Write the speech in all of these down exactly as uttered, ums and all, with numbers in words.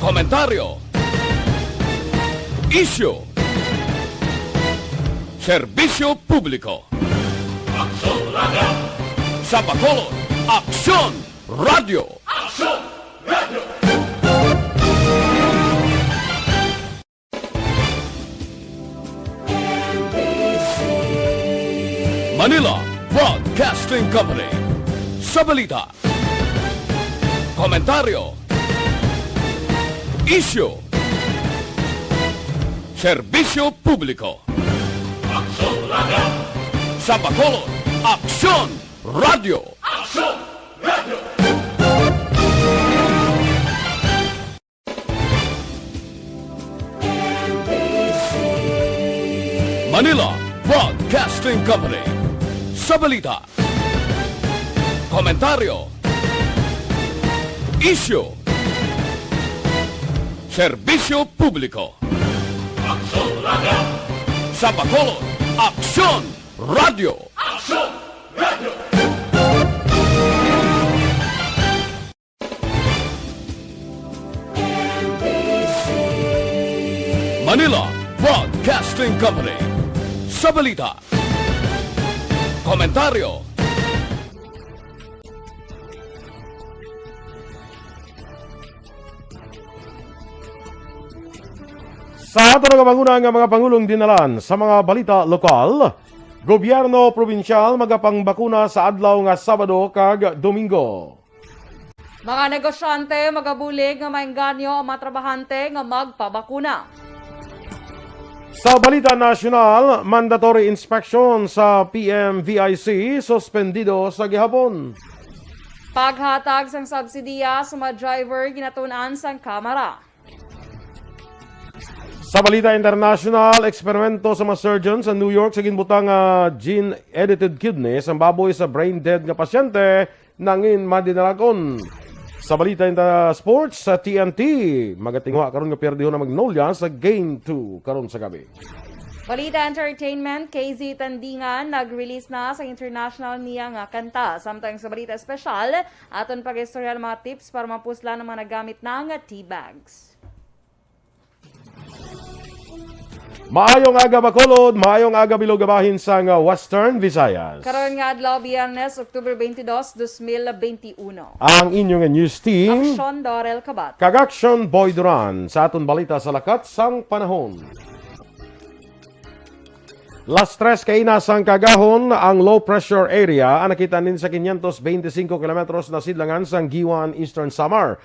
Komentaryo. Isyu. Serbisyo publiko. Aksyon Radio. Sa Bacolod, Aksyon Radio. Aksyon Radio. Manila Broadcasting Company. Sa balita, komentaryo, isyu, serbisyo publiko. Aksyon Radio. Sa Bacolod, Aksyon Radio. Aksyon Radio. Manila Broadcasting Company. Sa balita, komentaryo, isyu, serbisyo publiko. Aksyon Radio. Sa Bacolod, Aksyon Radio. Aksyon Radio. Manila Broadcasting Company. Sa balita, komentaryo, sa aton nga banguna nga mga pangulong dinalan sa mga balita lokal, gobyerno probinsyal magapangbakuna sa adlaw nga Sabado kag Domingo. Mga negosyante magabulig nga maengganyo ang mga trabahante nga magpabakuna. Sa balita nasyonal, mandatory inspection sa P M V I C suspendido sa gihapon. Paghatag sang subsidiya sa mga driver ginatun-an sang Kamara. Sa balita international, eksperimento sa mga surgeon sa New York sa ginbutang nga gene-edited kidney sang baboy sa brain dead nga pasyente nangin madinalagon. Sa balita inter sports, sa T N T, magatinguha karon nga pierdihon ang Magnolia sa Game two karon sa gabi. Balita entertainment, K Z Tandingan nag-release na sa international niya nga kanta. Samtang sa balita espesyal, aton pag-istorya ang mga tips para mapuslan ang mga nagamit na nga tea bags. Maayong aga, Bacolod. Maayong aga, bilog nga bahin sang Western Visayas. Karon nga adlaw, Biyernes, October twenty-dos, dos mil benti uno. Ang inyo nga news team, Aksyon Dorel Kabat kag Aksyon Boy Duran, sa aton balita sa lakat sang panahon. Las tres kaina sang kaagahon ang low pressure area ang nakita nin sa quinientos veinticinco kilometros na sidlangan sang Guiuan, Eastern Samar.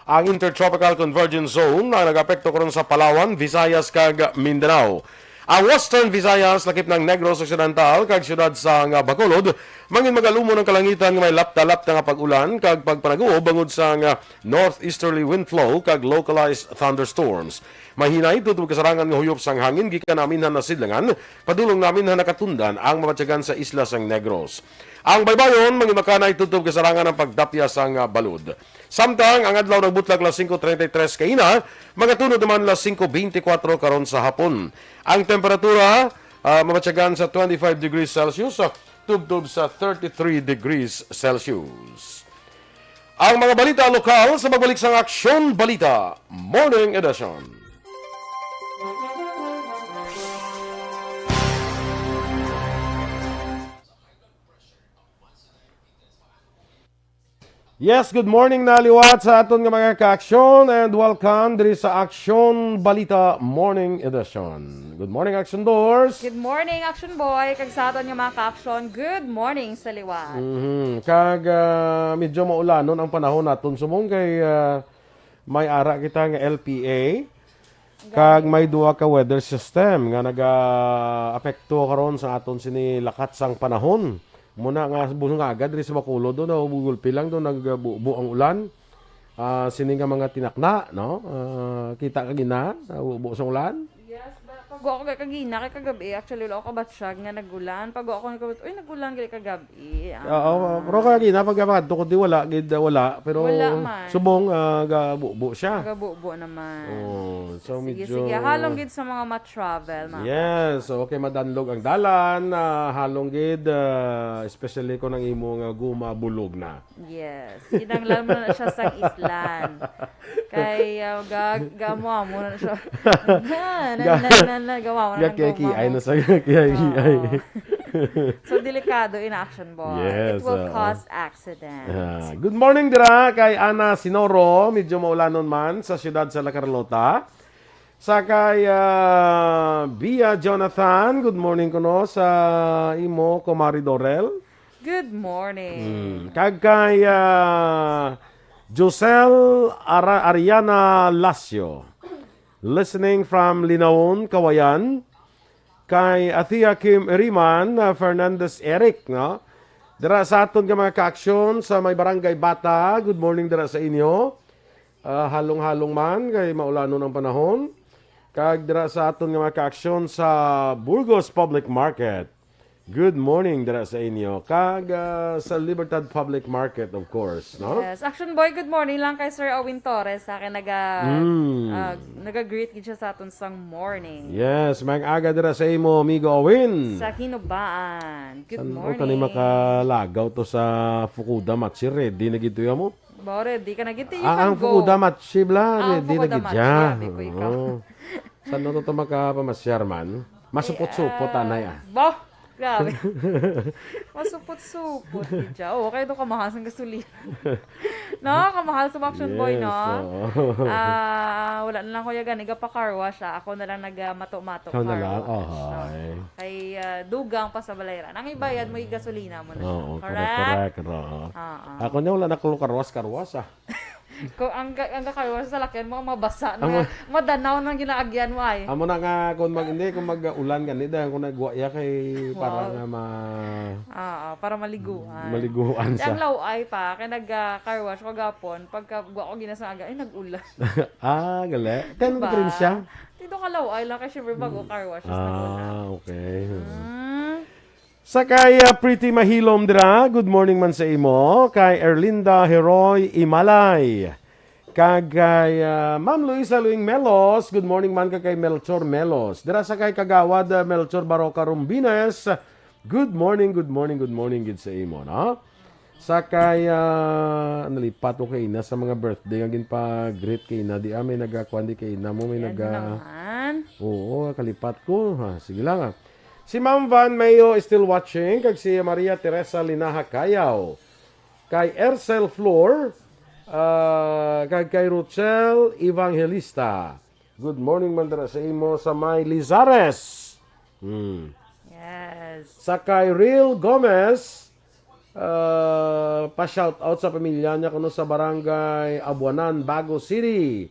Ang Intertropical Convergence Zone ang nag-apekto karon sa Palawan, Visayas, kag Mindanao. Ang Western Visayas, lakip ng Negros Occidental, kag siyudad sang Bacolod, mangin magalumon ang kalangitan nga may lapta-lapta nga pag-ulan kag pagpanaguob bangod sang northeasterly wind flow kag localized thunderstorms. Mahinay tutob kasarangan nga huyop sang hangin gikan aminhan na sidlangan padulong namin nga nakatundan ang mabatyagan sa isla sang Negros. Ang baybayon, mangimakanay tutob kasarangan ang pagdapya sang balod. Samtang ang adlaw nagbutlak las singko treinta y tres kaina, magatunod naman las singko beintikwatro karon sa hapon. Ang temperatura, ah, mabatyagan sa twenty-five degrees Celsius, ah, tubtob sa thirty-three degrees Celsius. Ang mga balita lokal sa pagbalik sang Aksyon Balita Morning Edition. Yes, good morning na liwat sa aton nga mga kaaksyon, and welcome diri sa Aksyon Balita Morning Edition. Good morning, Action Doors. Good morning, Action Boy. Kag sa aton nga mga kaaksyon, good morning sa liwat. Mhm. Kag, ah, medyo maulanon ang panahon naton subong kay, ah, may ara kita nga L P A. Kag may duha ka weather system nga naga-apekto karon sa aton sini lakat sang panahon. Muna nga bungaga diri sa Bacolod, do, nagugulpi lang, do, nagbubo ang ulan. Ah, sini nga mga tinakna, no? Ah, kita ka gina, nagbubo sa ulan. Yes, but Pagwa ko kay kagina, kay kagabi, actually, wala ko kabatyag nga nagulan. Pagwa ko, nagkabat-, uy, nagulan gali kagabi. Ah. Oo, pero kagina, pag napadto ko, di wala, gid, wala. Pero Wala man. subong, ah, gabubo siya. Gabubo naman. Oh, so Sige, medyo sige. Halong gid sa mga ma-travel, mga Yes, okay, madanlog ang dalan, ah, halong gid, ah, especially kung ang imo nga guma bulog na. Yes. Kinahanglan mo na siya sa islan. Kay, ah, ga-, gamo-amo na siya. Na, na, Ga-, na, na, na, gawa mo na ng gakiyakiay gamo-amo. na sa gakiyakiay. Oo. So, delikado in action, boy. Yes, It will oo. cause accident. Ah, good morning dira kay Ana Sinoro. Medyo maulanon man sa siyudad sa La Carlota. Sa kay, ah, Bia Jonathan, good morning kuno sa imo, Kumari Dorel. Good morning. Hmm. Kag kay, ah, Josel Ara-, Ariana Lacio, listening from Linaon, Kawayan. Kay Athea Kim Eriman, ah, Fernandez Eric, no? Dira sa aton nga mga kaaksyon sa may Barangay Bata, good morning dira sa inyo. Ah, halong-halong man, kay maulanon ang panahon. Kag dira sa aton nga mga kaaksyon sa Burgos Public Market, good morning dira sa inyo. Kag, ah, sa Libertad Public Market, of course, no? Yes. Action Boy, good morning lang kay Sir Owen Torres. Sa akin, naga, Mm. ah, naga-greet gid siya sa aton sang morning. Yes, maayong aga dira sa imo, amigo Owen. Sa Kinubaan. Good San, morning. Oh, kani makalagaw to sa Fukuda Machi, ready na gid to mo? Ba, ready ka na gid, you Ah, can ang go. Fukuda Machi, bla, Ah, ready na Fukuda gid Machi, siya. abi ko ikaw. Oo. San to to makapamasyar man? Masupot-supot, Ay, ah, anay, ah. Bah, grabe. Masupot-supot gid siya. Oh, kay to kamahal sang gasolina. No, kamahal sa Action Boy, Yes, no? oo. Ah, wala na lang, kuya, gani, gapa-car wash, ah. Ako na lang nagamato-mato Ikaw na car lang? wash, no? Oy. Kay, ah, dugang pa sa balay ra. Ang ibayad mo, yung gasolina mo na siya. Oo, correct, Correct? correct, oo. Oo. Ako niya, wala na ko karwas-karwas, ah. Kung ang ga-, ang gakarwas sa salakyan mo, mabasa na. Amo. Madanaw nang ginaagyan mo, ay. Amo na nga, kung mag-, hindi, kung mag-ulan gani, dahil kung nagwa ya kay para Wow. nga ma- Oo, para maliguan. Maliguan Kaya sa ang laway pa, kaya nag, ah, car wash ko gapon, pagka gwa ko ginasangaga, ay, nag-ulan. Ah, gali. Kaya Diba? nag-green siya? Dito ka laway lang, kay syempre bago car wash, mas nag-ulan. Ah, okay. Mm. Sa kay, ah, Pretty Mahilom dira, good morning man sa imo. Kay Erlinda Heroy Imalay. Kag kay, ah, Ma'am Luisa Luing Melos, good morning man ka kay Melchor Melos. Dira sa kay Kagawad, ah, Melchor Baroca Rumbines, good morning, good morning, good morning gid sa imo, no? Sa kay, ah, nalipat ko kay ina sa mga birthday nga ginpa-greet kay ina. Di, ah, may nagakuan di kay ina mo, may Yan naga-, naman. Oo, kalipat ko. Ha, sige lang, ah. Si Ma'am Van Mayo is still watching, kag si Maria Teresa Linaha Cayaw. Kay Ercel Flor, ah, kag kay Rochelle Evangelista. Good morning man dira sa imo sa may Lizares. Hmm. Yes. Sa kay Real Gomez, ah, pa-shout out sa pamilya niya kuno sa Barangay Abuanan, Bago City,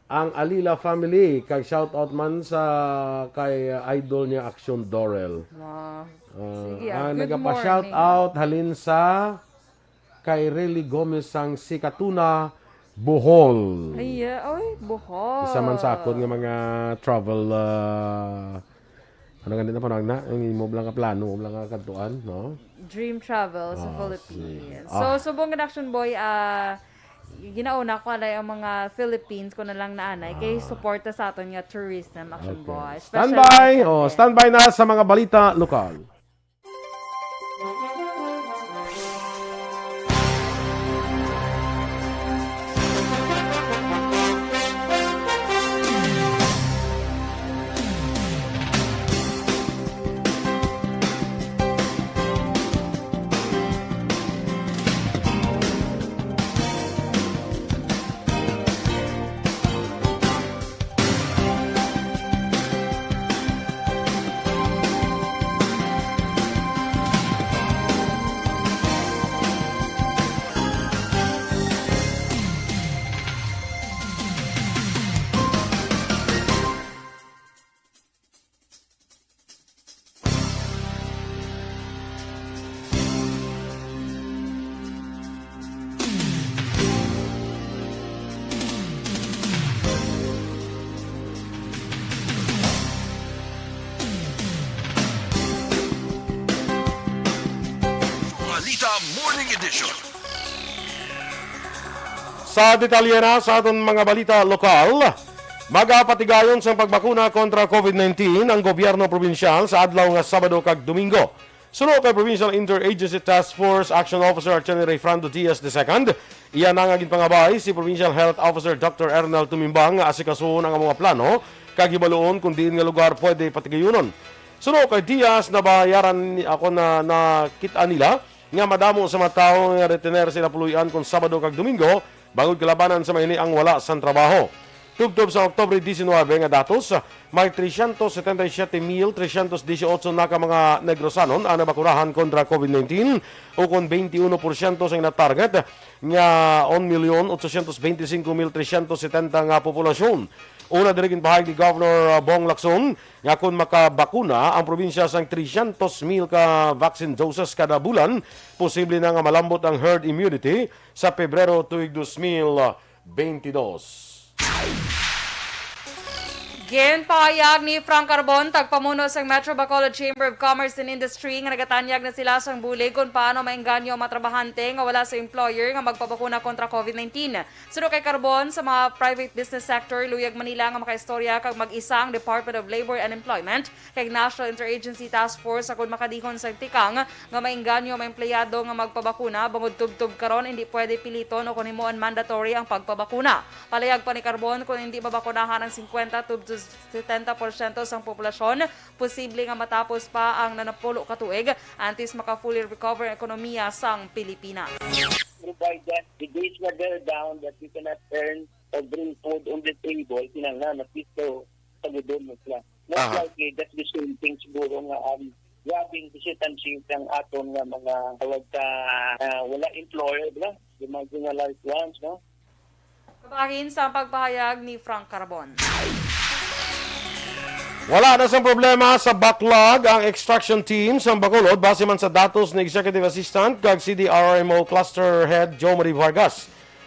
ang Alila family. Kag shout out man sa kay idol niya, Action Dorel. Wow. Ah, Sige, ah, ah, good nagapa-shout morning. out halin sa kay Rely Gomez sang Sikatuna, Bohol. Ay, yeah. Oy, Bohol. Isa man sa akon nga mga travel, ah, ano gani na panahon na? Ang imo lang nga plano, imo lang nga kadtuan, no? Dream travel sa Ah, Philippines. sige. So, Ah. subong nga Action Boy, ah, ginauna ko anay ang mga Philippines ko na lang na anay kay Ah. suporta sa aton nga tourism, Action Okay. Boy. Standby! Special Oh, content. standby na sa mga balita lokal. Edition. Sa detalye na sa aton mga balita lokal, magapatigayon sang pagbakuna kontra COVID nineteen ang gobyerno probinsyal sa adlaw nga Sabado kag Domingo. Suno kay Provincial Interagency Task Force Action Officer Attorney Rayfrando Diaz the second, iya na nga ginpangabay si Provincial Health Officer Doctor Ernel Tumimbang nga asikasuhon ang mga plano kag hibaluon kung diin nga lugar pwede patigayunon. Suno kay Diaz, nabayaran ni-, ako na nakit-an nila nga madamo sa mga tawo nga retener sa ila puloy-an kon Sabado kag Domingo, bangod kalabanan sa mahini ang wala sang trabaho. Tubtob sa Oktubre diecinuebe nga datos, may trescientos setenta y siete mil trescientos dieciocho na ka mga Negrosanon ang nabakunahan kontra COVID nineteen, ukon twenty-one porsyento sa gina-target nga un milyon otsosyentos benti singko mil tresyentos setenta nga populasyon. Una diri ginpahayag ni Governor, uh, Bong Lacson nga kon makabakuna ang probinsya sang tresyentos mil ka vaccine doses kada bulan, posible na nga malambot ang herd immunity sa Pebrero tuig dos mil benti dos. Ginpahayag ni Frank Carbon, tagpamuno sang Metro Bacolod Chamber of Commerce and Industry, nga nagatanyag na sila sang bulig kon paano maengganyo ang mga trabahante nga wala sa employer nga magpabakuna kontra COVID nineteen. Suno kay Carbon, sa mga private business sector, luyag man nila nga makaistorya kag mag-isa ang Department of Labor and Employment kag National Interagency Task Force, agod makadihon sang tikang nga maengganyo ang mga empleyado nga magpabakuna, bangod tubtob karon indi pwede piliton o kon himuon mandatory ang pagpabakuna. Palayag pa ni Carbon, kon indi mabakunahan ang singkwenta tubtob setenta porsyento sang populasyon, posible nga matapos pa ang nanapulo ka tuig antes maka-fully recover ang ekonomiya sang Pilipinas. Provided the days na they're down that you cannot earn or bring food on the table, kinahanglan na pisto, pagudon mo sila. Most Aha. likely, that's the same thing siguro nga ang grabing hesitancy sang aton nga mga tawag ka, ah, wala employer, di ba? The marginalized ones, no? Kabahin sa pagpahayag ni Frank Carbon. Wala na sang problema sa backlog ang extraction team sa Bacolod, base man sa datos ni Executive Assistant kag C D R M O Cluster Head Joe Marie Vargas.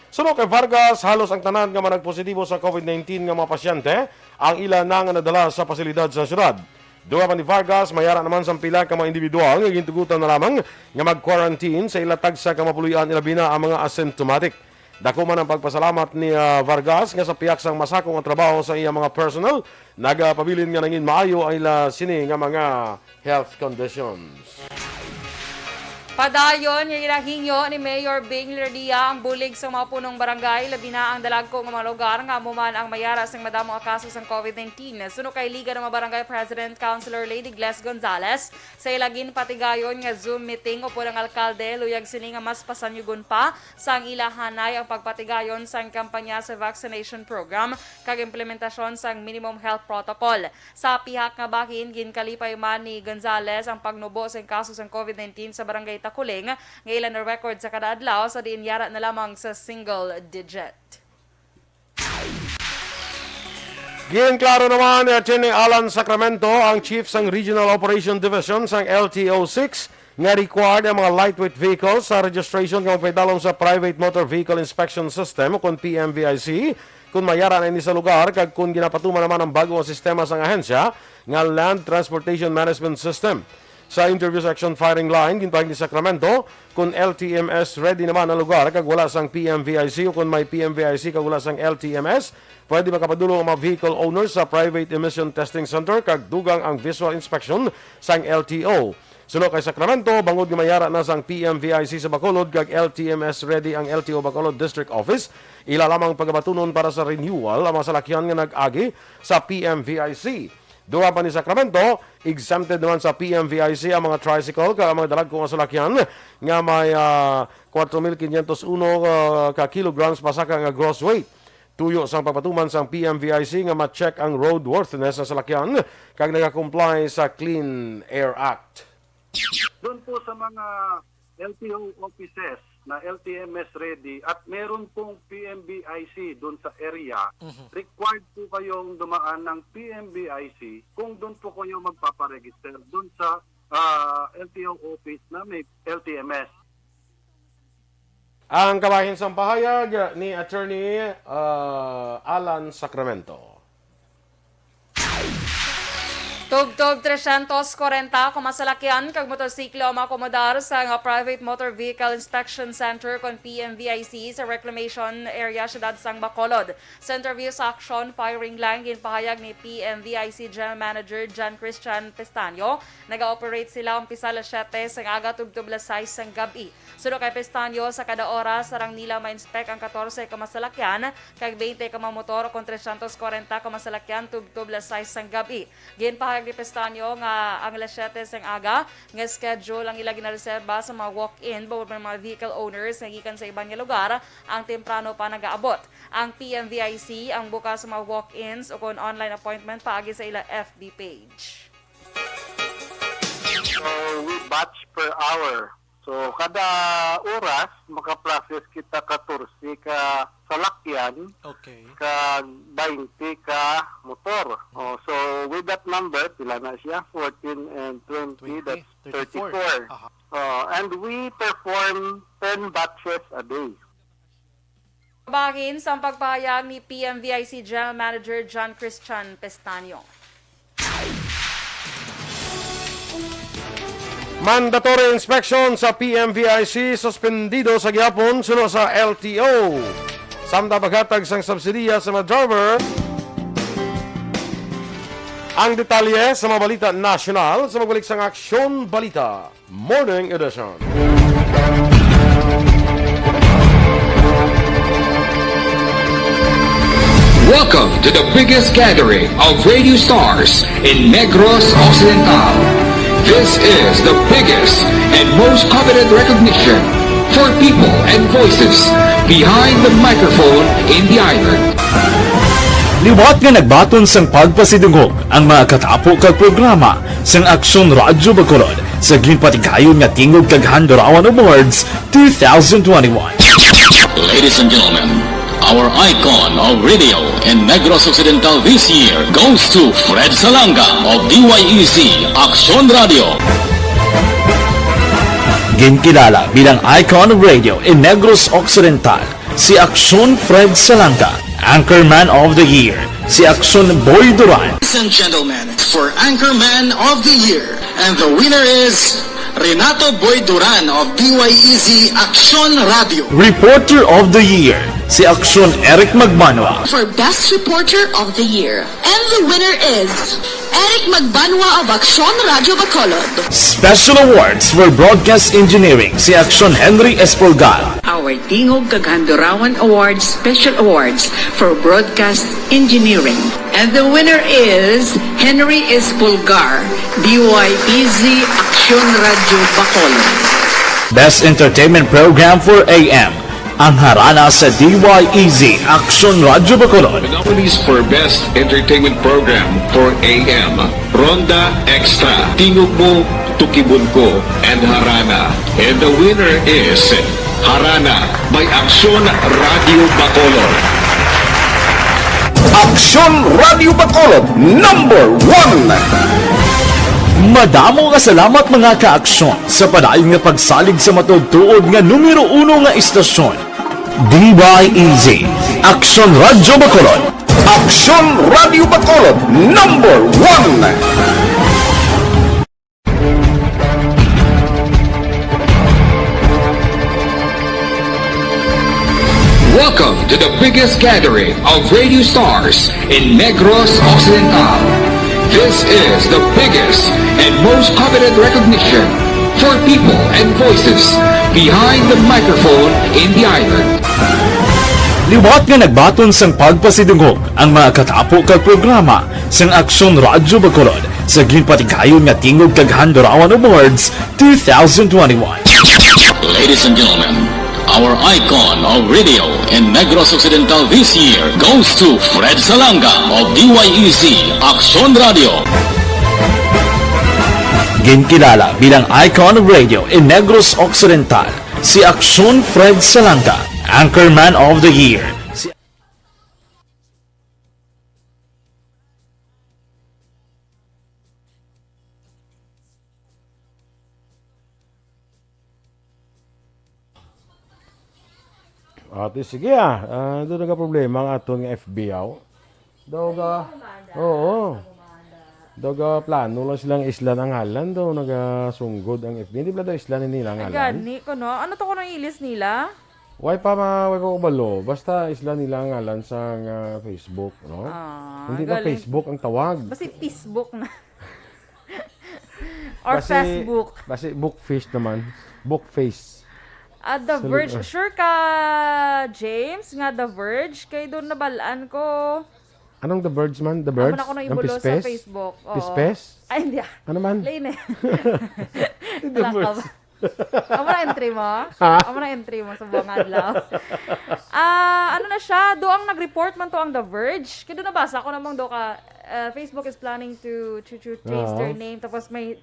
Suno kay Vargas, halos ang tanan nga mga nagpositibo sa COVID nineteen nga mga pasyente ang ila na nga nadala sa pasilidad sa syudad. Dugang pa ni Vargas, may ara naman sang pila ka mga individual nga gintugutan na lamang nga mag-quarantine sa ila tagsa ka mga puloy-an, ilabi na ang mga asymptomatic. Dako man ang pagpasalamat ni, ah, Vargas nga sa pihak sang masakong ang trabaho sa iya mga personnel, nagapabilin nga nangin maayo ang ila sini nga mga health conditions. Padayon nga ginahingyo ni Mayor Bing Lirdía ang bulig sa mga punong barangay, labi na ang dalagko nga mga lugar nga amo man ang may ara sing madamo nga kaso sang COVID nineteen. Suno kay Liga ng mga Barangay President Councilor Lady Gles Gonzales, sa ila ginpatigayon nga Zoom meeting upod ang alkalde, luyag sini nga mas pasanyugon pa sang ila hanay ang pagpatigayon sang kampanya sa vaccination program kag implementasyon sang minimum health protocol. Sa pihak nga bahin, ginkalipay man ni Gonzales ang pagnubo sang kaso sang COVID nineteen sa Barangay Taculing nga ila na-record sa kada adlaw, sa diin yara na lamang sa single digit. Ginklaro naman ni Attorney Alan Sacramento, ang Chief sang Regional Operation Division sang L T O six, nga required ang mga lightweight vehicles sa registration nga magpahidalom sa Private Motor Vehicle Inspection System, o kon P M V I C, kung may ara na ini sa lugar, kag kung ginapatuman naman ang bago nga sistema sang ahensya nga Land Transportation Management System. Sa interview sa Action Firing Line, ginpahayag ni Sacramento, kung L T M S ready naman ang lugar kag wala sang P M V I C, o kung may P M V I C kag wala sang L T M S, pwede makapadulong ang mga vehicle owners sa Private Emission Testing Center kag dugang ang visual inspection sang L T O. Suno kay Sacramento, bangod nga may ara na sang P M V I C sa Bacolod kag L T M S ready ang L T O Bacolod District Office, ila lamang pagabatunon para sa renewal ang mga salakyan nga nag-agi sa P M V I C. Dugang pa ni Sacramento, exempted naman sa P M V I C ang mga tricycle kag ang mga dalagko nga salakyan nga may, ah, kwatro mil quinientos uno, ah, ka kilograms pasaka nga gross weight. Tuyo sang pagpatuman sang P M V I C nga ma-check ang roadworthiness sa salakyan kag nagakomply sa Clean Air Act. Doon po sa mga L T O offices na L T M S ready at meron pong P M V I C doon sa area, Mhm. required po kayong dumaan ng P M V I C kung doon po kayo magpaparegister doon sa, ah, L T O office na may L T M S. Ang kabahin sang pahayag ni Attorney, ah, Alan Sacramento. Tubtob trescientos kwarenta ka masalakyan kag motorsiklo ang maakomodar sa nga Private Motor Vehicle Inspection Center kon P M V I C sa Reclamation Area, Siyudad sang Bacolod. Sa interview sa Aksyon Firing Line, ginpahayag ni P M V I C General Manager John Christian Pestaño, naga-operate sila umpisa alas siyete sang aga tubtob alas sais sang gab-i. Suno kay Pestaño, sa kada oras, sarang nila ma-inspect ang katorse ka masalakyan kag twenty ka mga motor, o kon trescientos kwarenta ka masalakyan tubtob alas sais sang gab-i. Ginpahayag ni Pestaño nga ang alas siyete sang aga nga schedule ang ila ginareserba sa mga walk-in, bangod may mga vehicle owners nga gikan sa iban nga lugar ang temprano pa nagaabot. Ang P M V I C ang bukas sa mga walk-ins o kon online appointment paagi sa ila F B page. So, we batch per hour. So, kada oras, maka-process kita katorse ka salakyan, Okay. kag twenty ka motor. Oh, so, with that number, pila na siya? Fourteen and twenty, Twenty, that's thirty-four. thirty-four. Aha. Oh, and we perform ten batches a day. Bahin sang pagpahayag ni P M V I C General Manager John Christian Pestaño. Mandatory inspection sa P M V I C suspendido sa gihapon suno sa L T O. Samtang paghatag sang subsidiya sa mga driver. Ang detalye sa mga balita nasyonal sa magbalik sang Aksyon Balita Morning Edition. Welcome to the biggest gathering of radio stars in Negros Occidental. This is the biggest and most coveted recognition for people and voices behind the microphone in the island. Liwat nga nagbaton sang pagpasidungog ang mga katapo kag programa sang Aksyon Radyo Bacolod sa ginpatigayon nga Tingog kag Handurawan Awards two thousand twenty-one. Ladies and gentlemen, our icon of radio in Negros Occidental this year goes to Fred Salanga of D Y E Z Aksyon Radio. Ginkilala bilang icon of radio in Negros Occidental si Aksyon Fred Salanga, Anchorman of the Year si Aksyon Boy Duran. Ladies and gentlemen, for Anchorman of the Year, and the winner is Renato Boy Duran of D Y E Z Aksyon Radio. Reporter of the Year si Aksyon Eric Magbanwa. For Best Reporter of the Year. And the winner is Eric Magbanwa of Aksyon Radyo Bacolod. Special Awards for Broadcast Engineering si Aksyon Henry Espolgar. Our Tingog kag Handurawan Awards Special Awards for Broadcast Engineering. And the winner is Henry Espolgar, D Y E Z Aksyon Radyo Bacolod. Best Entertainment Program for A M, ang Harana sa D Y E Z Aksyon Radyo Bacolod. The nominees for Best Entertainment Program for A M, Ronda Extra, Tingog Mo, Tukibon Ko, and Harana. And the winner is Harana by Aksyon Radio Bacolod. Aksyon Radio Bacolod, number one! Madamo nga salamat, mga ka-aksyon, sa padayon nga pagsalig sa matuod-tuod nga numero uno nga istasyon, D Y E Z, Aksyon Radyo Bacolod. Aksyon Radio Bacolod, number one! Welcome to the biggest gathering of radio stars in Negros Occidental. This is the biggest and most coveted recognition for people and voices behind the microphone in the island. Liwat nga nagbaton sang pagpasidungog ang mga katapo kag programa sang Aksyon Radyo Bacolod sa ginpatigayon nga Tingog kag Handurawan Awards two thousand twenty-one. Ladies and gentlemen, our icon of radio in Negros Occidental this year goes to Fred Salanga of D Y E Z Aksyon Radio. Ginkilala bilang icon of radio in Negros Occidental si Aksyon Fred Salanga, Anchorman of the Year. Si Ate, sige ah. Ah, doon nga problema ang aton nga F B, aw. Daw ga. Oo. Daw ga plano lang silang islan ang ngalan, daw nagasunggod ang F B. Hindi bala daw islan nila ang Ay, ngalan? Gani ko, no? Ano to ko nang ilis nila? Way pa ma-, way ko kabalo. Basta islan nila ang ngalan sa, ah, Facebook, no? Ah, Hindi na galing. Facebook ang tawag. Basi Facebook na. Or Basi, Facebook. basi bookfish naman. Bookface. Ah, The Sa Verge. Sure ka, James, nga The Verge? Kay doon nabalaan ko. Anong The Verge man? The Amo Verge? na ko nang Ang ibulo sa pispes? Facebook. Oo. Pispes? Ay, hindi, ah. Ano man? Lain eh. The Wala ka Verge. ba? Amo na entry mo? Ha? Amo na entry mo sa buong adlaw. Ah, ano na siya? Do ang nag-report man to ang The Verge. Kaya doon nabasa ko namang do ka, ah, Facebook is planning to, to, to change their Oo. name. Tapos may,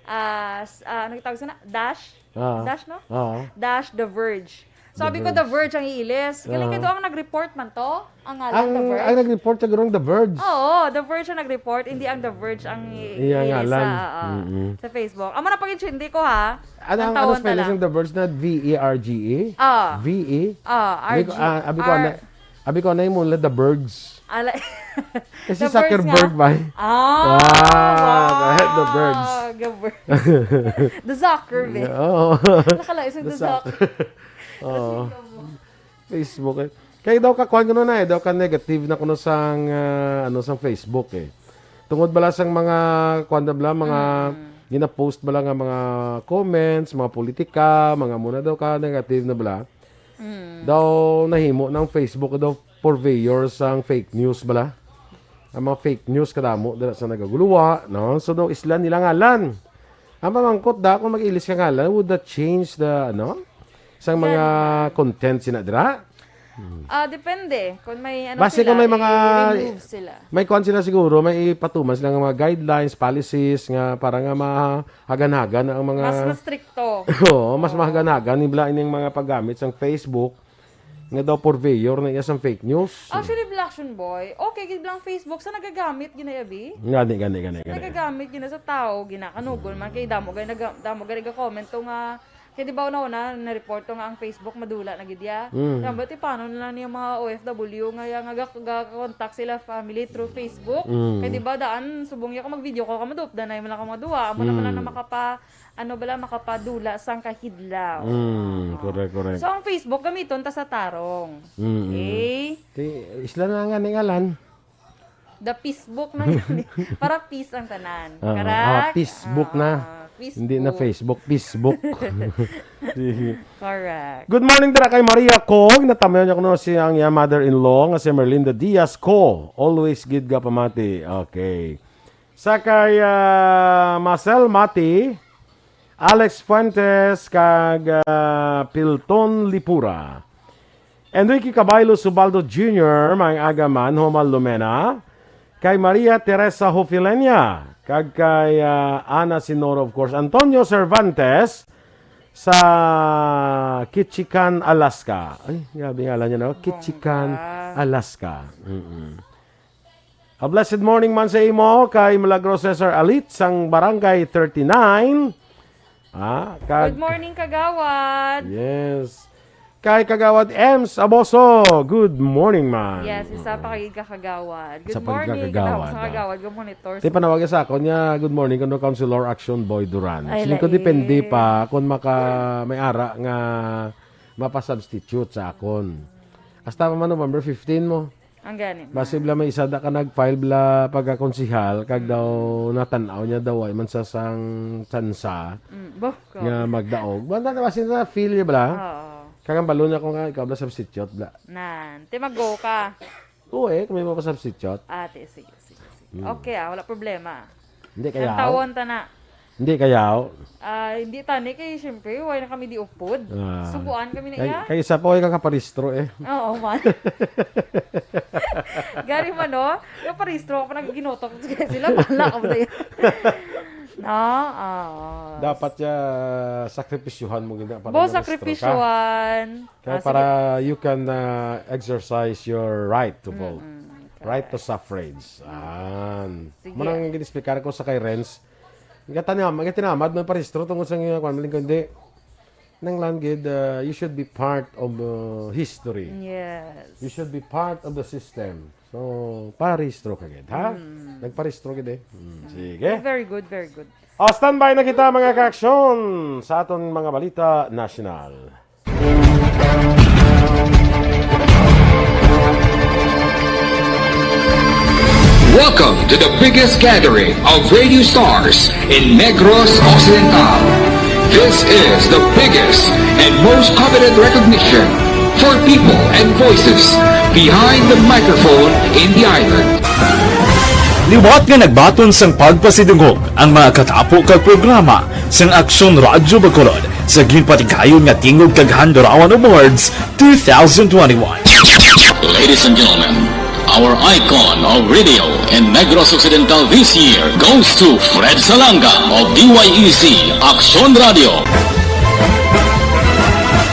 ah, s-, ah, ano tawag sana? Dash? Ah. Dash, no? Ah. Dash The Verge. So, The abi ko, The Verge. Verge ang iilis. Galing Ah. kay do ang nag-report man to? Ang ngalan, Ang, The Verge? ang nag-report sa gurong The Verge. Oo, The Verge ang nag-report, hindi ang The Verge ang i-, Iya, iilis ngalan. sa, ah, Mm-mm. sa Facebook. Amo na pag-intindi ko, ha? Ano Ang ang, ano tawon spelling tala. ng The Verge na V E R G E? Ah. V E? Ah, Abi ko, R G, ah, abi ko, R- ana, abi ko, ana, imo nila The Bergs. Ala-, Kasi The Bergs Zuckerberg nga. ba eh? Ah, Ah, wow. the head, The Bergs. The Bergs. The Zuckerberg. Yeah, oo. Nakalaisang The The Zuck-, Zuck-, Oo. Kasi Facebook, eh. Kaya daw ka, kuwan ko na eh, daw ka negative na kuno sang, ah, ano, sang Facebook, eh. Tungod bala sang mga, kuwan na bala, mga Mm. gina-post bala nga mga comments, mga politika, mga muna daw ka negative na bala. Mm. Daw nahimo ng Facebook daw purveyor sang fake news bala. Ang mga fake news kadamo dala sa nagaguluwa, no? So daw islan nila ngalan. Ang pamangkot da, kung mag-ilis ka ngalan, would that change the, ano? Sang mga Yan. content sina dira? Ah, depende. Kung may, ano Base sila, kung may mga i-remove sila. may kuwan sila siguro, may ipatuman sila nga mga guidelines, policies, nga para nga mahagan-hagan ang mga Mas, mas stricto. Oo, mas Oo. mahagan-hagan ni bala ining mga paggamit sang Facebook nga daw purveyor na iya sang fake news. Actually, Black Action Boy, okay gid lang Facebook sa nagagamit gina, abi? Gani, gani, gani, gani. Nagagamit gina sa tao, ginakanugon man kay damo gani naga-, damo gani ga-comment to nga, kay di ba una-una na-report to nga ang Facebook madula na gid ya. Mm. Kaya ba, ti paano na lang niya mga O F W nga, nga ga-, ga-contact sila family through Facebook? Mm. Kay di ba daan, subong ya ka mag-video call ka, madupdan na yung mga duwa. Amo naman lang Mm. na makapa-, ano bala, makapadula sang kahidlaw. Mm, Oo. correct, correct. So, ang Facebook, gamiton ta sa tarong. Mm, mm. Okay? Ti, isla na nga ni ngalan. The Facebook na yun. Para peace ang tanan. Ah, Correct? ah, Facebook na. Ah, Hindi na Facebook. Facebook, Facebook. Sige. Correct. Good morning dira kay Maria Cog. Natamayan niya kuno si ang iya mother-in-law nga si Merlinda Diaz Co. Always gid ga pamati. Okay. Sa kay, ah, Marcel Mati, Alex Fuentes, kag, ah, Pilton Lipura. Enrique Cabaylo Subaldo Junior, maayong aga man, Homal Lumena. Kay Maria Teresa Hofilenia, kag kay, ah, Ana Sinoro, of course. Antonio Cervantes sa Ketchikan, Alaska. Ay, grabe nga alam niya, no? Ketchikan, Bongga. Alaska. Mm-mm. A blessed morning man sa imo kay Milagro Cesar Alit sang Barangay thirty-nine. Ah, kag Good morning, Kagawad. Yes. Kay Kagawad Ems Aboso, good morning, man. Yes, isa pa kay ka, Kagawad. Good Isa pa kay ka, morning, Kagawad, Kagawad, sa ah. Kagawad, good monitor. Ti panawagan sa akon niya, good morning, kuno Councilor Action Boy Duran. Ay, Siling ko, lain. Depende pa kung maka, may ara nga mapasubstitute sa akon. Hasta pa man November fifteen mo. Ang gani, ma. Basi bala may isa da ka nag-file bala pagkakonsihal, kag daw Mm. natan-aw niya daw, ay man sa sang tsansa Mm, bo, ko. nga magdaog. Banda na basi na feel niya bala. Oo. Kag ang balo niya ko nga, ikaw bala substitute bala. Nan, ti mag-go ka. Oo eh, kung may mapasubstitute. Ah, ti, sige, sige, sige. Mm. Okay ah, wala problema. Hindi kaya Ang ako. tawon ta na. Hindi kaya ako. Ah, hindi tani kay, siyempre, way na kami di upod. Ah. Suguan kami na Kay, iya. kay isa pa, way ka kaparistro eh. Oo, man. Gari man, no? Yung paristro ako pa nagginutok sila, bala ka ba na yan? No? Oo. Dapat ya, sakripisyuhan mo gina para Bo, maristro ka. sakripisyuhan. Kaya Ah, para sige. you can, ah, exercise your right to vote. Mm-mm, Right to correct. suffrage. An. Sige. Muna nga gini-explicar ko sa kay Renz. Gatanam-, gatinamad man parehistro tungod sa nga, kwan, maling kundi. Kinahanglan gid, uh, you should be part of, uh, history. Yes. You should be part of the system. So, parehistro ka gid, ha? Nagparehistro gid eh. Mm, sige. Very good, very good. O, standby na kita, mga kaaksyon, sa aton mga balita nasyonal. Welcome to the biggest gathering of radio stars in Negros Occidental. This is the biggest and most coveted recognition for people and voices behind the microphone in the island. Liwat nga nagbaton sang pagpasidungog ang mga katapo kag programa sang Aksyon Radyo Bacolod sa ginpatigayon nga Tingog kag Handurawan Awards two thousand twenty-one. Ladies and gentlemen, our icon of radio in Negros Occidental this year goes to Fred Salanga of D Y E Z Aksyon Radio.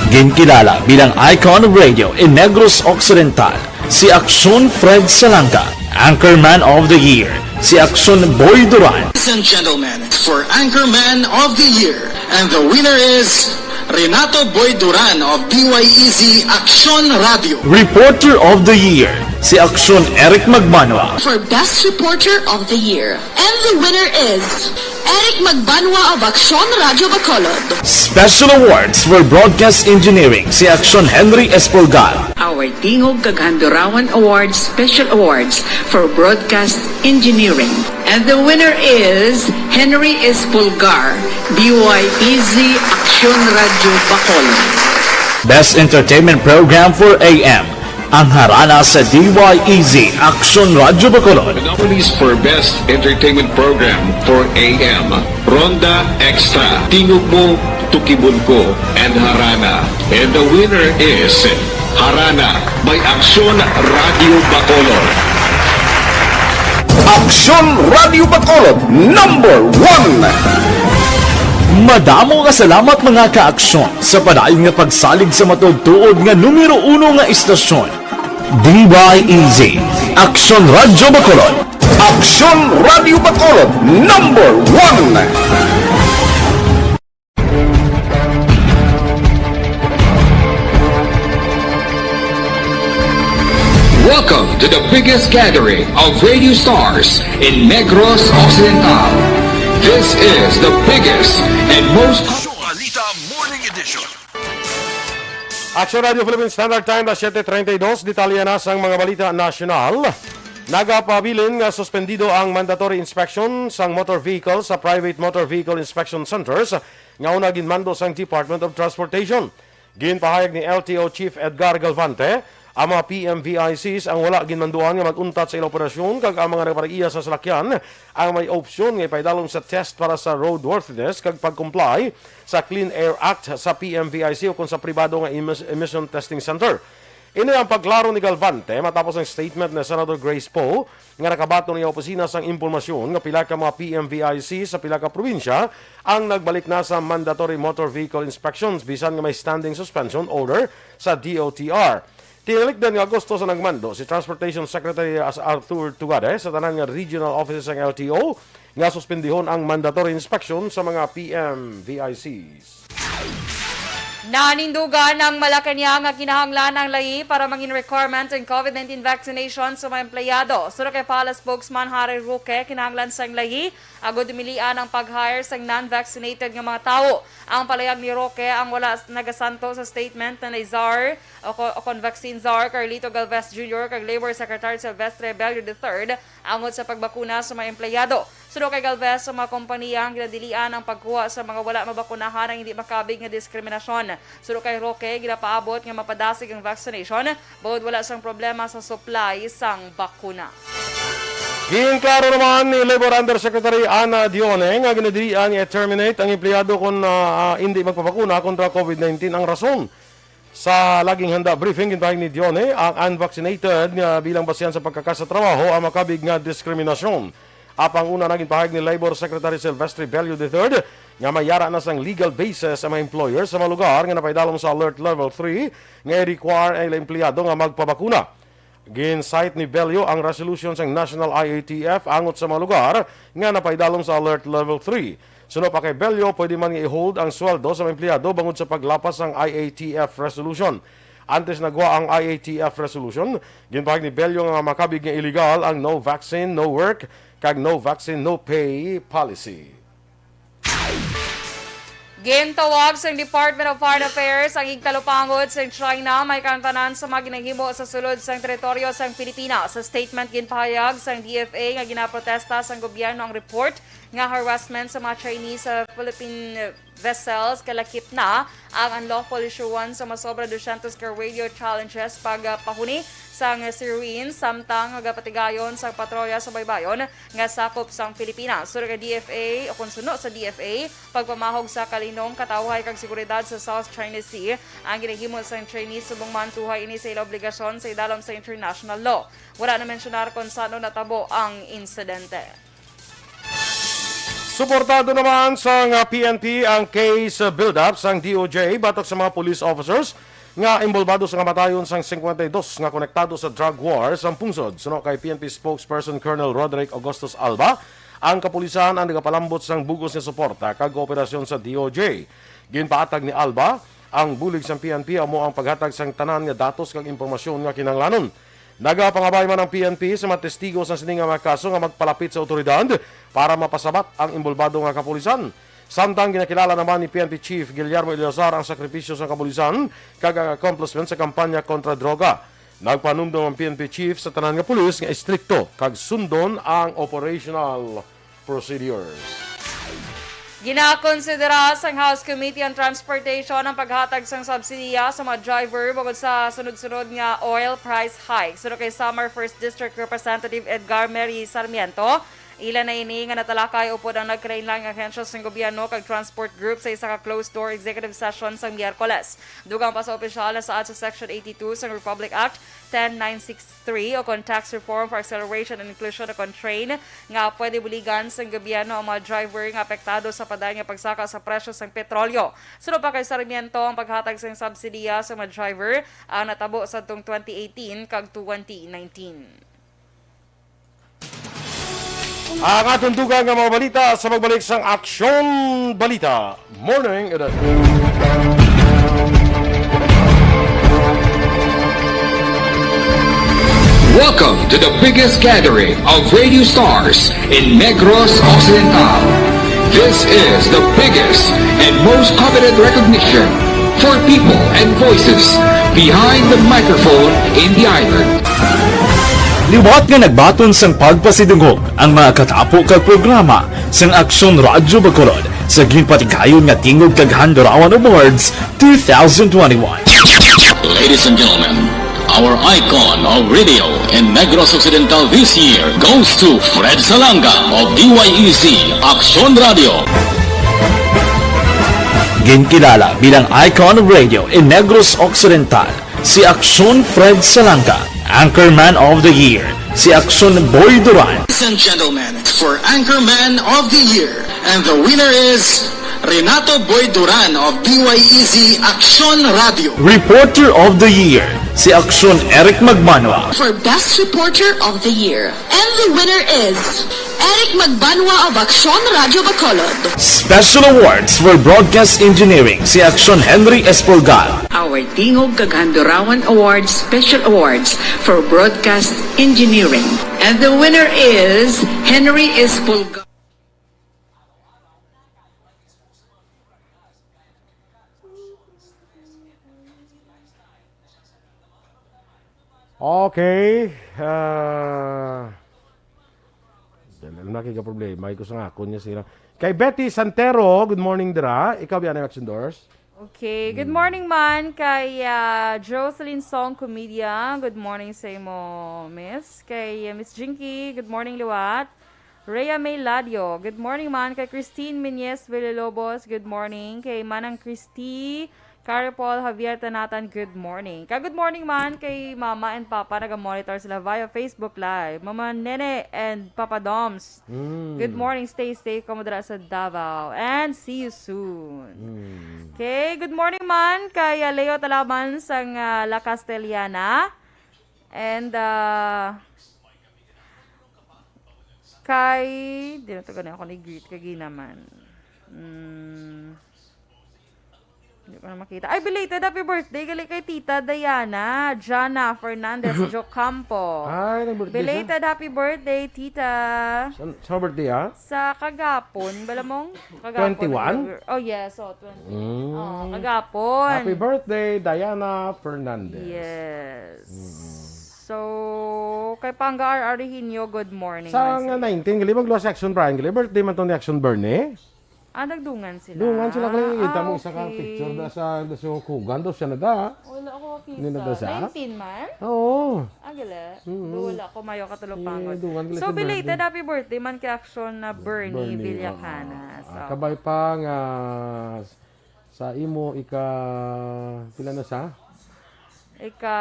Ginkilala bilang icon of radio in Negros Occidental si Aksyon Fred Salanga, Anchorman of the Year si Aksyon Boy Duran. Ladies and gentlemen, for Anchorman of the Year, and the winner is Renato Boy Duran of D Y E Z Aksyon Radio. Reporter of the Year si Aksyon Eric Magbanwa. For Best Reporter of the Year, and the winner is Eric Magbanwa of Aksyon Radio Bacolod. Special Awards for Broadcast Engineering si Aksyon Henry Espolgar. Our Tingog kag Handurawan Awards Special Awards for Broadcast Engineering. And the winner is Henry Espolgar, D Y E Z Aksyon Radio Bacolod. Best Entertainment Program for A M, ang Harana sa D Y E Z Aksyon Radio Bacolod. The nominees for Best Entertainment Program for A M, Ronda Extra, Tingog Mo, Tukibon Ko, and Harana. And the winner is Harana by Aksyon Radio Bacolod. Aksyon Radio Bacolod, number one. Madamo nga salamat, mga kaaksyon, sa padayon nga pagsalig sa matuod-tuod nga numero uno nga istasyon, D Y E Z, Aksyon Radio Bacolod. Aksyon Radio Bacolod, number one. Welcome to the biggest gathering of radio stars in Negros Occidental. This is the biggest and most Show Alita Morning Edition. Action Radio Philippine Standard Time, alas siyete treinta y dos. Detalye na sang mga balita nasyonal. Nagapabilin nga suspendido ang mandatory inspection sang motor vehicle sa private motor vehicle inspection centers nga una ginmando sang Department of Transportation. Ginpahayag ni L T O Chief Edgar Galvante, ang mga P M V I Cs ang wala ginmanduan nga mag-untat sa ila operasyon, kag ang mga nagapaiya sa salakyan ang may opsyon nga ipaidalom sa test para sa roadworthiness kag pag-comply sa Clean Air Act sa P M V I C o kon sa pribado nga emis-, emission testing center. Ini ang pagklaro ni Galvante matapos ang statement ni Senator Grace Poe nga nakabaton ang iya opisina sang impormasyon nga pila ka mga P M V I C sa pila ka probinsya ang nagbalik na sa mandatory motor vehicle inspections bisan nga may standing suspension order sa D O T R. Tinalikdan nga Agosto sa nagmando si Transportation Secretary As-, Arthur Tugade sa tanan nga regional offices sang L T O nga suspendihon ang mandatory inspection sa mga P M V I Cs. Nanindugan ang Malacañang nga kinahanglan ang layi para mangin requirement ang COVID nineteen vaccination sa mga empleyado. Suno kay Palace spokesman Harry Roque, kinahanglan sang layi agud dumilian ang pag-hire sang non-vaccinated nga mga tawo. Ang palayag ni Roque ang wala s-, nagasanto sa statement ni Czar o ko-, o kon vaccine czar Carlito Galvez Junior kag Labor Secretary Silvestre Bello the third angot sa pagbakuna sa mga empleyado. Suno kay Galvez, sa mga kompanya ang ginadilian ang pagkuha sa mga wala mabakunahan ang hindi makabig nga diskriminasyon. Suno kay Roque, ginapaabot nga mapadasig ang vaccination bangod wala sang problema sa supply sang bakuna. Ginklaro naman ni Labor Undersecretary Ana Dione nga ginadilian nga i-terminate ang empleyado kon, ah, ah, hindi magpabakuna kontra COVID nineteen ang rason. Sa Laging Handa briefing, ginpahayag ni Dione ang unvaccinated nga bilang basihan sa pagkakas sa trabaho ang makabig nga diskriminasyon. Apang una na ginpahayag ni Labor Secretary Silvestre Bello the third nga may yara na sang legal basis ang mga employer sa mga lugar nga napaidalom sa Alert Level three nga i-require ang ilang empleyado nga magpabakuna. Gin-cite ni Bello ang resolution sang National I A T F angot sa mga lugar nga napaidalom sa Alert Level three. Suno pa kay Bello, pwede man nga i-hold ang sweldo sa mga empleyado bangod sa paglapas sang I A T F resolution. Antes nagwa ang I A T F resolution, ginpahayag ni Bello nga makabig nga illegal ang no vaccine, no work, kag no vaccine, no pay policy. Gintawag sang Department of Foreign Affairs ang igtalupangod sang China may kang tanan sa mga ginahimo sa sulod sang teritoryo sang Pilipinas. Sa statement, ginpahayag sang D F A nga ginaprotesta sang gobyerno ang report nga harassment sa mga Chinese sa Philippine vessels, kalakip na ang unlawful issuance sa masobra dosyentos ka radio challenges pagpahuni sang siren, samtang nagapatigayon sang patrolya sa baybayon nga sakop sang Pilipinas. Suno kay D F A, o kon suno sa D F A, pagpamahog sa kalinong, katawhay kag seguridad sa South China Sea ang ginahimo sang Chinese, subong man tuhay ini sa ila obligasyon sa idalom sa international law. Wala na mensyonar kon san-o natabo ang insidente. Suportado naman sang, ah, P N P ang case build-up sang D O J batok sa mga police officers nga inbolbado sa kamatayon sang singkwenta y dos nga konektado sa drug war sa pungsod. Suno kay P N P spokesperson Colonel Roderick Augustus Alba, ang kapulisan ang nagapalambot sang bug-os nga suporta kag kooperasyon sa D O J. Ginpaatag ni Alba, ang bulig sang P N P amo ang paghatag sang tanan nga datos kag impormasyon nga kinahanglanon. Nagapangabay man ang P N P sa mga testigo sa sini nga mga kaso nga magpalapit sa awtoridad para mapasabat ang inbolbado nga kapulisan. Samtang ginakilala naman ni P N P Chief Guillermo Eleazar ang sakripisyo sang kapulisan kag ang accomplishment sa kampanya kontra droga. Nagpanumdom ang P N P Chief sa tanan nga pulis nga estrikto kag sundon ang operational procedures. Ginakonsidera sang House Committee on Transportation ang paghatag sang subsidiya sa mga driver bangod sa sunod-sunod nga oil price hike. Suno kay Samar First District Representative Edgar Mary Sarmiento, ila na ini nga natalakay upod ang nagkalainlaing ahensya sang gobyerno kag transport group sa isa ka closed-door executive session sang Miyerkules. Dugang pa sa opisyal na saad sa Section eighty-two sang Republic Act ten nine six three o kon Tax Reform for Acceleration and Inclusion o kon TRAIN nga pwede buligan sang gobyerno ang mga driver nga apektado sa padayon nga pagsaka sa presyo sang petrolyo. Suno pa kay Sarmiento, ang paghatag sang subsidiya sa mga driver ang natabo sadtong twenty eighteen kag twenty nineteen. Ang aton dugang nga mga balita sa pagbalik sang Aksyon Balita Morning Edition. Welcome to the biggest gathering of radio stars in Negros Occidental. This is the biggest and most coveted recognition for people and voices behind the microphone in the island. Liwat nga nagbaton sang pagpasidungog ang mga katapo kag programa sang Aksyon Radyo Bacolod sa ginpatigayon nga Tingog kag Handurawan Awards two thousand twenty-one. Ladies and gentlemen, our icon of radio in Negros Occidental this year goes to Fred Salanga of D Y E Z Aksyon Radio. Ginkilala bilang icon of radio in Negros Occidental si Aksyon Fred Salanga. Anchorman of the Year si Aksyon Boy Duran. Ladies and gentlemen, for Anchorman of the Year, and the winner is Renato Boy Duran of D Y E Z Aksyon Radio. Reporter of the Year si Aksyon Eric Magbanwa. For Best Reporter of the Year, and the winner is Eric Magbanwa of Aksyon Radyo Bacolod. Special Awards for Broadcast Engineering si Aksyon Henry Espolgar. Our Tingog kag Handurawan Awards Special Awards for Broadcast Engineering. And the winner is Henry Espolgar. Okay. Ah, dali na kay problema ko sa nga akon niya sila. Kay Betty Santero, good morning dira. Ikaw biya na Max Endorse? Okay. Good morning man kay ah, Jocelyn Song Comedia. Good morning sa imo, Miss. Kay ah, Miss Jinky, good morning liwat. Rhea May Ladio, good morning man kay Christine Menyes Villalobos. Good morning kay Manang Christy. Carrie Paul Javier Tanatan, good morning. Ka good morning man kay Mama and Papa, naga-monitor sila via Facebook Live. Mama Nene and Papa Doms, good morning. Stay safe kamo dira sa Davao. And see you soon. Okay, good morning man kay uh, Leo Talaban sang uh, La Castellana. And uh, kay, di na to gani ako ni-greet kay ginaman. Mm. Hindi ko na makita. Ay, belated happy birthday gali kay Tita Diana, Jana Fernandez Jocampo. Ay, nag-birthday siya? Belated happy birthday, Tita. Sa, sa birthday, ah? Sa kagapon, bala mong? Kagapon. Twenty-one? Oh, yes. Oh, twenty. Mm. Oh, kagapon. Happy birthday, Diana Fernandez. Yes. So, kay Panga R R Rehinio, good morning. Sa man nga sa'yo. nineteen, gali magluwas si Action Brian, gali birthday man to ni Action Bernie. Ah, nagdungan sila. Dungan sila kay kita mo Ah, isa ka okay. Picture da sa da sa kugan daw siya na da. Wala ko makita. Hindi na da sa? Nineteen man? Oo. Ah, gali. Mm. Do, wala ko mayo katulupangon. Eh, dungan gali So, si belated Bernie. Happy birthday man kay Action na Bernie, Bernie, Villacanas. oo. Ah, Oh. Kabay pa nga sa imo ika pila na sa? Ika,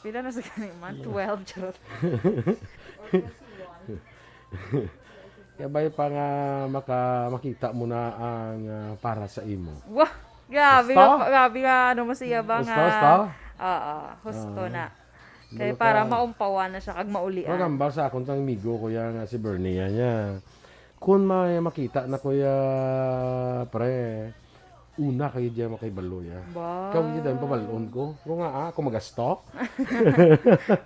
pila na sa gani man? Twelve, charot. Kabay pa nga maka, makita mo na ang ah, para sa imo. Wah! Grabe Husto? nga, grabe nga, ano mo siya ba Husto, nga? husto? Oo, husto Ah. na. Kaya Wala para ka. Maumpawan na siya kag maulian. Magambal sa akon sang amigo ko ya nga si Bernie ya niya. Kung may makita na ko ya, pre, una kayo diya makahibalo ya. Ba? Ikaw yun ang pabalon ko. Kung nga, ah, ako magasto.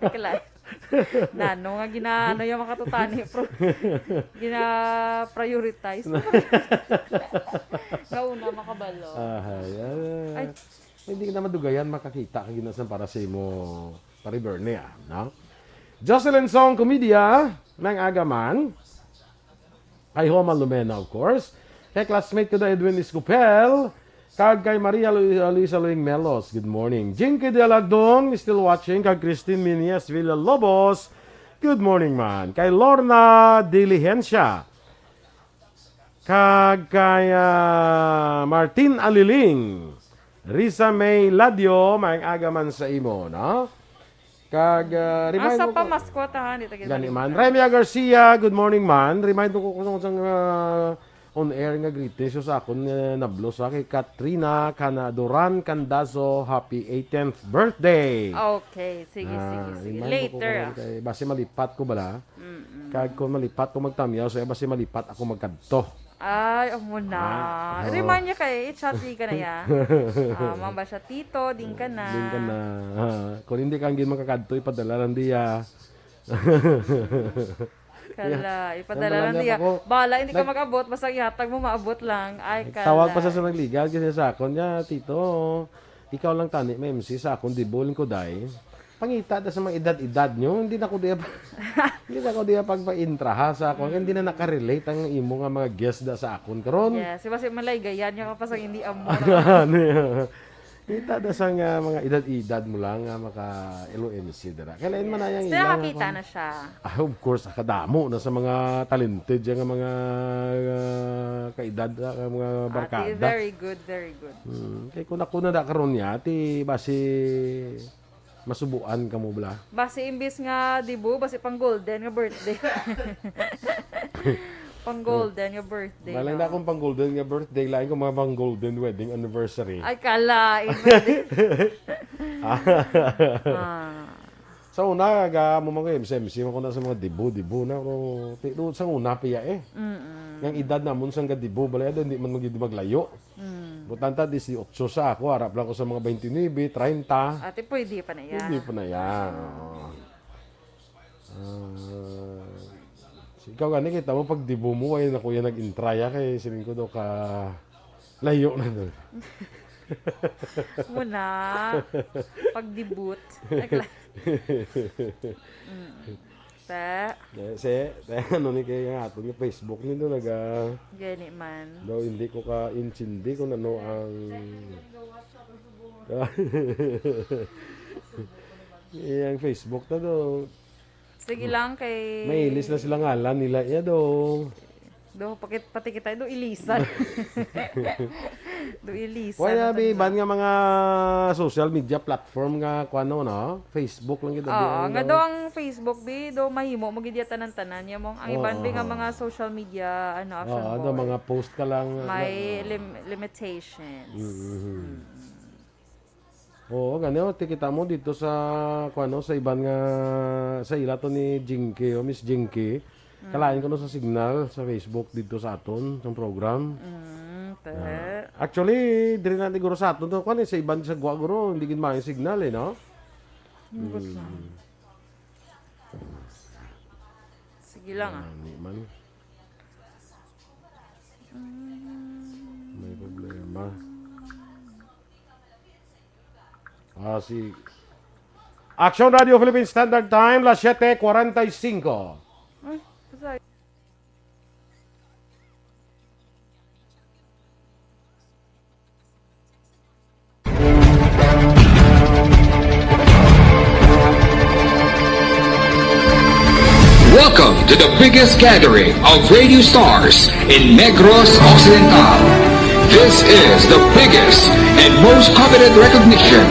Kala-, nano nga ginaano yung makatutani, pro, gina-prioritize. Nga una makabalo. Ahay, ah. Ay. Hindi ka na madugayan makakita ka ginasang para sa imo, pare Bernie, ah, no? Jocelyn Song Comedia, nang agaman. Kay Homa Lumena, of course. Kay classmate ko na Edwin Escopel. Kag kay Maria Lu- Luisa Luing Melos, good morning. Jinky Dialagdon, still watching. Kag Christine Minias Villalobos, good morning, man. Kay Lorna Diligencia. Kag kay ah, Martin Aliling. Risa May Ladio, maayong aga man sa imo, no? Kag ah, remind Asa mo pa ko- Masko ta, ha? Di ta gid Gani man. malimtan. Remia Garcia, good morning man. Remind mo ko kung saan ah, on air nga greetings sa akon nga nablos ha, kay Katrina Canadoran Candazo, happy eighteenth birthday. Okay, sige, Ah, sige, sige. remind mo ko Later, kung ah. kay basi malipat ko bala. Mm-mm. Kag kung malipat ko magtamyaw, so basi malipat ako magkadto. Ay, amo na. Ah, oo. Remind niya kay i-chat di ka na ya. Ah, ma'am ba siya, Tito, din ka na. Din ka na. Ah, kung hindi ka ang makakadto, ipadala lang diya. Kala, ipadala Nandala lang niya diya. ako. Bala, hindi ka Nag- mag-abot, basta ihatag mo maabot lang. Ay, kala. Tawag pa sa sa nagligal kasi sa akon niya, Tito. Ikaw lang tani may M C sa akon, di buling ko, day. Pangita da sa mga edad-edad nyo, hindi na ko diya pa, hindi na ko diya pagpa-intra ha sa akon. Hindi na nakarelate ang imo nga mga guest da sa akon karon. Yes, kasi malaygayan niya ka pa sa hindi amo. Ano yun? Kita da sa nga mga edad-edad mo lang nga maka-L O M C dira. Kailan man na yung Still ilang nakakita akon? Na siya. Ah, of course, kadamo na sa mga talented yung mga ah, kaedad, ah, mga Ate, barkada. Very good, very good. Hmm, kay kung ako na da karon niya, ti basi masubuan ka mo bala. Basi imbis nga dibu, basi pang golden nga birthday. Pang golden nga birthday. Malay No? na akong pang golden nga birthday, lain ko mga pang golden wedding anniversary. Ay, kala. Iba din. Ah. Sa una, ga mo mga M C M C, man ko na sa mga dibu-dibu na. Pero, ti- doon sa una, piya eh. Mm-mm. Ang edad namon sa nga dibu, balay, hindi man magidi maglayo. Mm. Butanta, dieciocho sa ako, harap lang ko sa mga twenty-nine, treinta. Ate, pwede pa na yan. Hindi pa na yan. Oo. Ah, si ikaw gani, kita mo, pag dibu mo, ay na kuya nag-intraya kay siling ko daw ka layo na doon. Muna. Pag-debut. Mm. Te, Kasi, ano ni kaya nga ato nga Facebook ni doon, naga, gani man. daw hindi ko ka-intindi kung ano ang, iyang Facebook na daw. Sige lang kay... May ilis na sila ngalan nila, iya daw. Do, pakit, pati kita, do ilisan. Do ilisan. Wala, Ano bi, to? Iban nga mga social media platform nga, kung ano, no? Facebook lang kita. Oo, Bi, nga ano? do ang Facebook, bi, do mahimo mo gid ya tanan-tanan ya mong ang iban, bi, nga Oo. Mga social media, ano, action Oo, board. Do, mga post ka lang. May lang, lim- limitations. Mhm. Mm. Oo, gani, oh, ti kita mo dito sa, kung ano, sa iban nga, sa ila to ni Jinky, oh, Miss Jinky. Kalain ko no sa signal sa Facebook dito sa aton, sa program. Mm, te. Ah, actually, diri na siguro sa aton to. Kwan eh, sa iban sa gwa, guro, hindi gid maayo signal eh, no? Ang gusto. Mm. Sige lang, ah. Ah, di man. May problema. Ah, si Action Radio Philippine Standard Time, las siete cuarenta y cinco. Ay, sorry. Welcome to the biggest gathering of radio stars in Negros Occidental. This is the biggest and most coveted recognition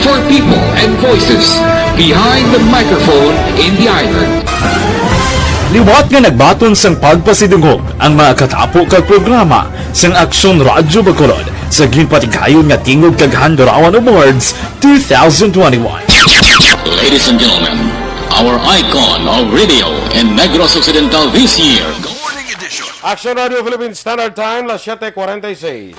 for people and voices behind the microphone in the island. Liwat nga nagbaton sang pagpasidungog ang mga katapo kag programa sang Aksyon Radyo Bacolod sa ginpatigayon nga Tingog kag Handurawan Awards twenty twenty-one. Ladies and gentlemen, our icon of radio in Negros Occidental this year. Action Radio Philippine Standard Time, las siete cuarenta y seis.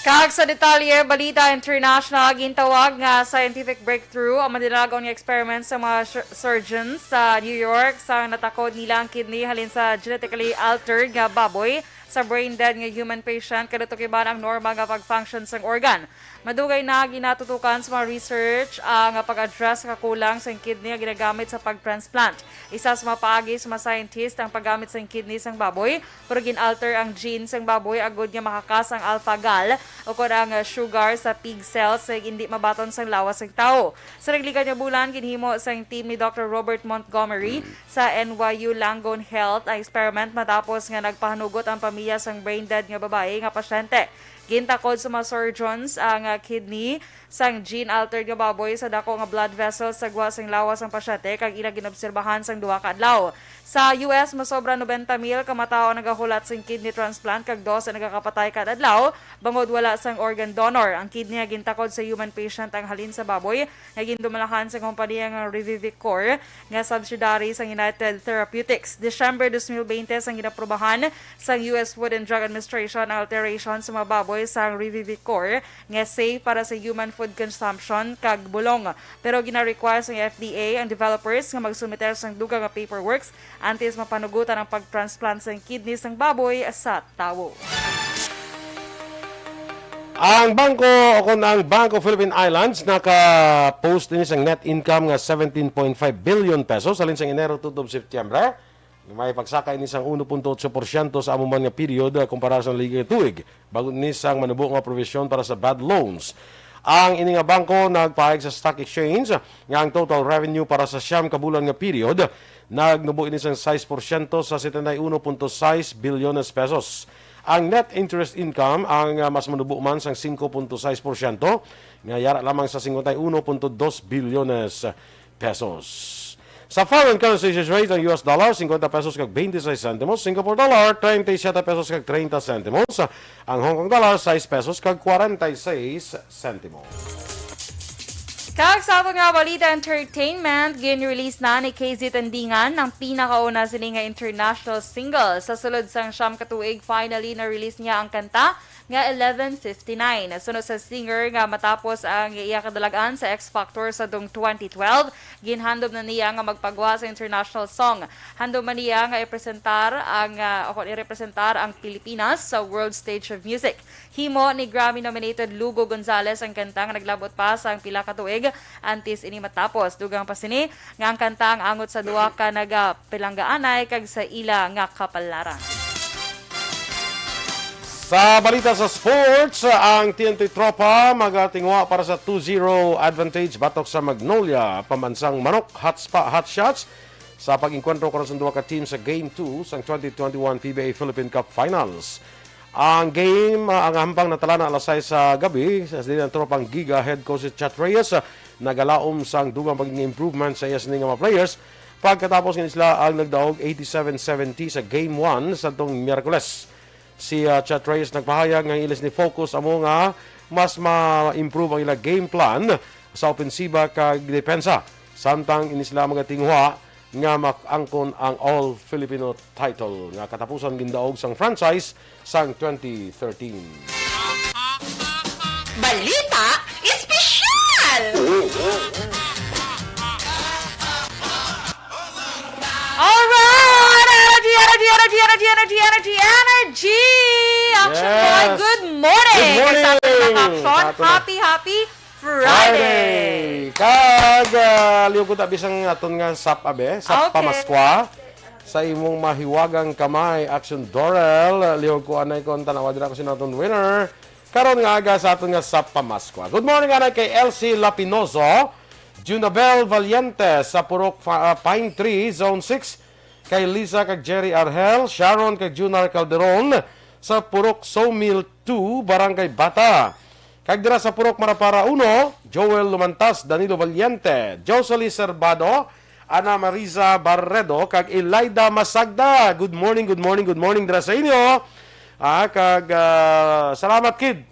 Kag sa detalye, balita international, gintawag nga scientific breakthrough ang madinagon nga experiment sa mga sur-, surgeons sa New York sa natakod nila ang kidney halin sa genetically altered nga baboy sa brain dead nga human patient, kadto iban ang normal nga pag-function sang organ. Madugay na ginatutukan sa mga research ang pag-address sa kakulang sang kidney nga ginagamit sa pag-transplant. Isa sa mga paagi sa mga scientist ang paggamit sang kidney sang baboy, pero gin-alter ang gene sang baboy agud nga makakas ang alpha gal o kon ang, uh, sugar sa pig cells sa hindi mabaton sang lawas sang tawo. Sa nagligad nga bulan, ginhimo sang team ni Doctor Robert Montgomery sa N Y U Langone Health ang experiment matapos nga nagpahanugot ang pamilya sang brain dead nga babayi nga pasyente. Gintakod sa mga surgeons ang, ah, kidney sang gene-altered nga baboy sa dako nga blood vessels sa gwa sang lawas sang pasyente kag ila ginobserbahan sang duha ka adlaw. Sa U S, masobra noventa mil ka matawo ang nagahulat sing kidney transplant kag dose ang nagakapatay kada adlaw bangod wala sang organ donor. Ang kidney nga gintakod sa human patient ang halin sa baboy nga gindumalahan sa kompanya nga Revivicor nga subsidiary sang United Therapeutics. December dos mil bente sang ginaprubahan sang U S Food and Drug Administration ang alteration sa mga baboy sang Revivicor nga safe para sa human food consumption kag bulong. Pero gina-require sang F D A ang developers nga magsumiter sang dugang nga paperworks antes mapanugutan ang pag-transplant sang kidney sang baboy sa tawo. Ang bangko o kon ang Bank of Philippine Islands naka-post ini sang net income nga seventeen point five billion pesos halin sang Enero tubtob Setyembre. May pagsaka ini sang uno punto otso porsyento sa amo man nga period, ah, kumpara sa naligikan nga tuig, bangod ini sang manubo nga provision para sa bad loans. Ang ini nga bangko nagpahayag sa stock exchange nga ang total revenue para sa siyam ka bulan nga period nagnubo ini sang sais porsyento sa setenta y uno punto sais bilyones pesos. Ang net interest income ang, ah, mas manubo man sang singko punto sais porsyento, nga yara lamang sa singkwenta y uno punto dos bilyones pesos. Sa foreign currency exchange rate, ang U S dollar, singkwenta pesos kag twenty-seis sentimos. Singapore dollar, treinta y siete pesos kag treinta sentimos. Ang Hong Kong dollar, sais pesos kag kwarenta y seis sentimos. Kag sa aton nga balita entertainment, gin-release na ni K Z Tandingan ang pinakauna sini nga international single. Sa sulod sang siyam ka tuig, finally na-release niya ang kanta nga eleven fifty-nine. Suno sa singer nga matapos ang iya kadalag-an sa X Factor sa dong twenty twelve, ginhandom na niya nga magpagwa sa international song. Handom man niya nga ipresentar ang, ah, o kon irepresentar ang Pilipinas sa world stage of music. Himo ni Grammy-nominated Lugo Gonzalez ang kanta nga naglabot pa sang pila ka tuig antes ini matapos. Dugang pa sini nga ang kanta ang angot sa duha ka nagapalanggaanay kag sa ila nga kapalaran. Sa balita sa sports, ang T N T Tropa magatinguha para sa two zero advantage batok sa Magnolia Pambansang Manok Hot Spa-, Hot Shots sa pag-engkwentro karon sa duha ka team sa Game two sang twenty twenty-one P B A Philippine Cup Finals. Ang game, ah, ang hampang natalana alas sais sa gabi sa, sa Tropang Giga head coach si Chat Reyes, ah, nagalaom sang dugang pagiging improvement sa iya sini nga mga players pagkatapos nga sila ang nagdaog eighty-seven seventy sa Game one sa tong Miyerkules. Si, ah, Chat Reyes nagpahayag nga ilis ni focus amo nga mas ma-improve ang ila game plan sa opensiba kag depensa. Samtang ini sila magatinguha nga makaangkon ang All Filipino title nga katapusan gindaog sang franchise sang twenty thirteen. Balita Espesyal! Alright! Energy, energy, energy, energy, energy, energy, energy! Action Boy, Yes. Good morning! Good morning! Sa aton mga action, Sa aton na. Happy, happy Friday! Friday! Kag uh, liw ko tabi sang aton nga sap, abe, sap Okay. Pamaskwa. Sa imong mahiwagang kamay, Action Dorel. Liw ko anay kon tanawa dira ko sa aton winner. Karon nga aga sa aton nga sap Pamaskwa. Good morning anay kay Elsie Lapinoso, Junabel Valiente sa Purok fa- ah, Pine Tree, Zone six. Kay Lisa kag Jerry Arhel, Sharon kag Junar Calderon sa Purok Sawmill two, Barangay Bata. Kag dira sa Purok Marapara uno, Joel Lumantas, Danilo Valiente, Jocelyn Serbado, Ana Marisa Barredo, kag Elida Masagda. Good morning, good morning, good morning dira sa inyo. Ah, kag ah, salamat kid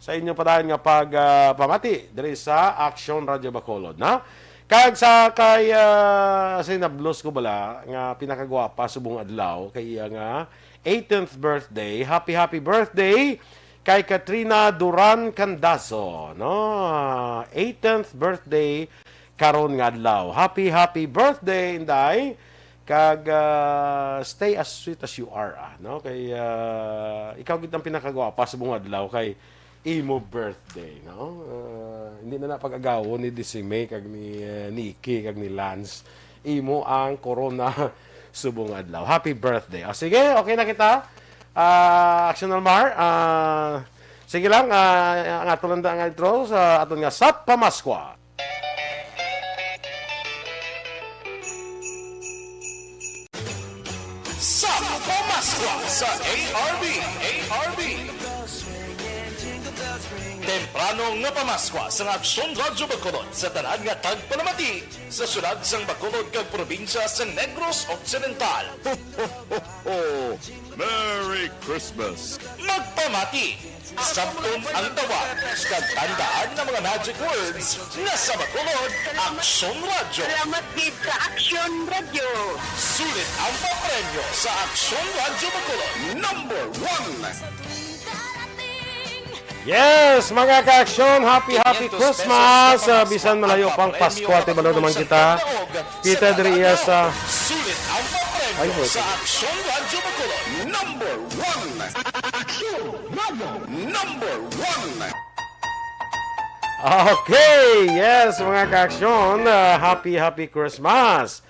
sa inyo padayon nga pag ah, pamati diri sa Action Radio Bacolod, na? Kag sa kay ah, sa nablos ko bala nga pinakagwapa subong adlaw kay iya nga eighteenth birthday. Happy, happy birthday kay Katrina Duran Candazo, no? Ah, eighteenth birthday karon nga adlaw. Happy, happy birthday, Inday. Kag ah, stay as sweet as you are, ah, no? Kay ah, ikaw gid ang pinakagwapa subong adlaw kay imo birthday, no? Ah, hindi na na pag-agawon ni Disime kag ni ah, Nikki kag ni Lance. Imo ang korona subong adlaw. Happy birthday. O sige, okay na kita. Ah, Action Almar, ah, sige lang, ah, ang ato lang nga intro sa aton nga sap Pamaskwa. Sa Pamaskwa sa A R B, A R B. Temprano nga Pamaskwa sa Aksyon Radyo Bacolod sa tanan nga tagpalamati sa syudad sang Bacolod kag probinsya sa Negros Occidental. Ho, ho, ho, ho. Merry Christmas! Magpamati! Sabton ang tawag kag tandaan nga mga magic words nga sa Bacolod, Aksyon Radyo. Salamat gid sa Aksyon Radyo. Sulit ang papremyo sa Aksyon Radyo Bacolod. Number one. Yes, mga ka-aksyon, happy, happy Christmas! Ah, bisan malayo pang Pasko, at ibalo naman kita. Kita diri iya sa Sulit ang papremyo Ay, wait. Sa Aksyon Radyo Bacolod. Number one. Aksyon Radyo. Number one. Okay, yes, mga ka-aksyon, ah, happy, happy Christmas!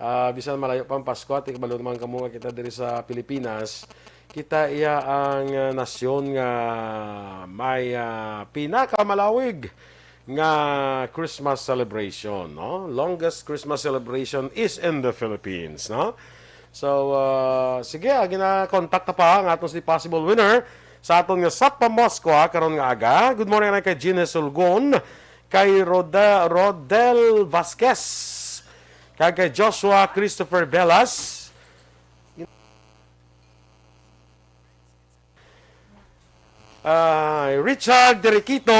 Ah, bisan malayo pa ang Pasko, at ikabalo naman kamo nga kita diri sa Pilipinas, kita iya ang ah, nasyon nga may ah, pinakamalawig nga Christmas celebration, no? Longest Christmas celebration is in the Philippines, no? So, ah, sige, ah, gina-contact ta pa ang aton si possible winner sa aton nga Sapa Moscow, ah, karon nga aga. Good morning na kay Gene Sulgon, kay Roda, Rodel Vasquez, kag kay Joshua Christopher Velas. Ah, Richard Derikito.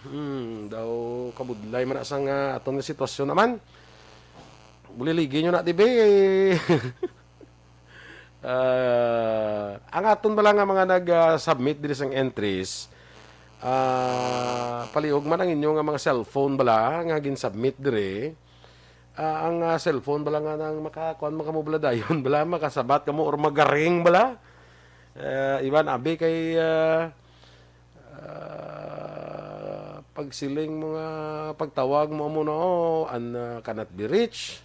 Hmm, daw kabudlay man na sang ah, aton nga sitwasyon naman. Buliligi nyo na, di ba? Ah, ang aton bala nga mga nag-submit diri sang entries, ah, paliog man ang inyo nga mga cellphone bala nga gin-submit diri. Ah, ang ah, cellphone bala nga nang makakuan man kamo bala dayon bala, makasabat kamo or magaring bala. Ah, iban abi kay ah, ah, pagsiling mo nga pagtawag mo amo no, an ah, cannot be reached.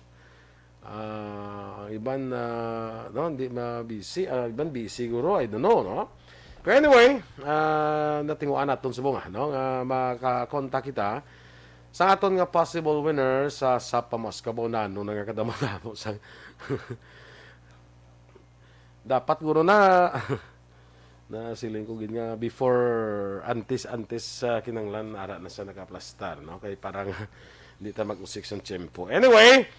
Ah, ang iban ah, no, hindi ma-busy, ah, iban busy siguro, I don't know, no? Pero anyway, ah, natinguan naton subong ah, no, nga makakontak kita sa aton nga possible winner sa Sapa Moscow. Nano na nga kadamo-damo sa dapat guro na na siling ko gid nga before, antes antes sa kinanglan, ara na siya nakaplastar, no? Kay parang hindi ta mag-usik sa tiyempo. Anyway,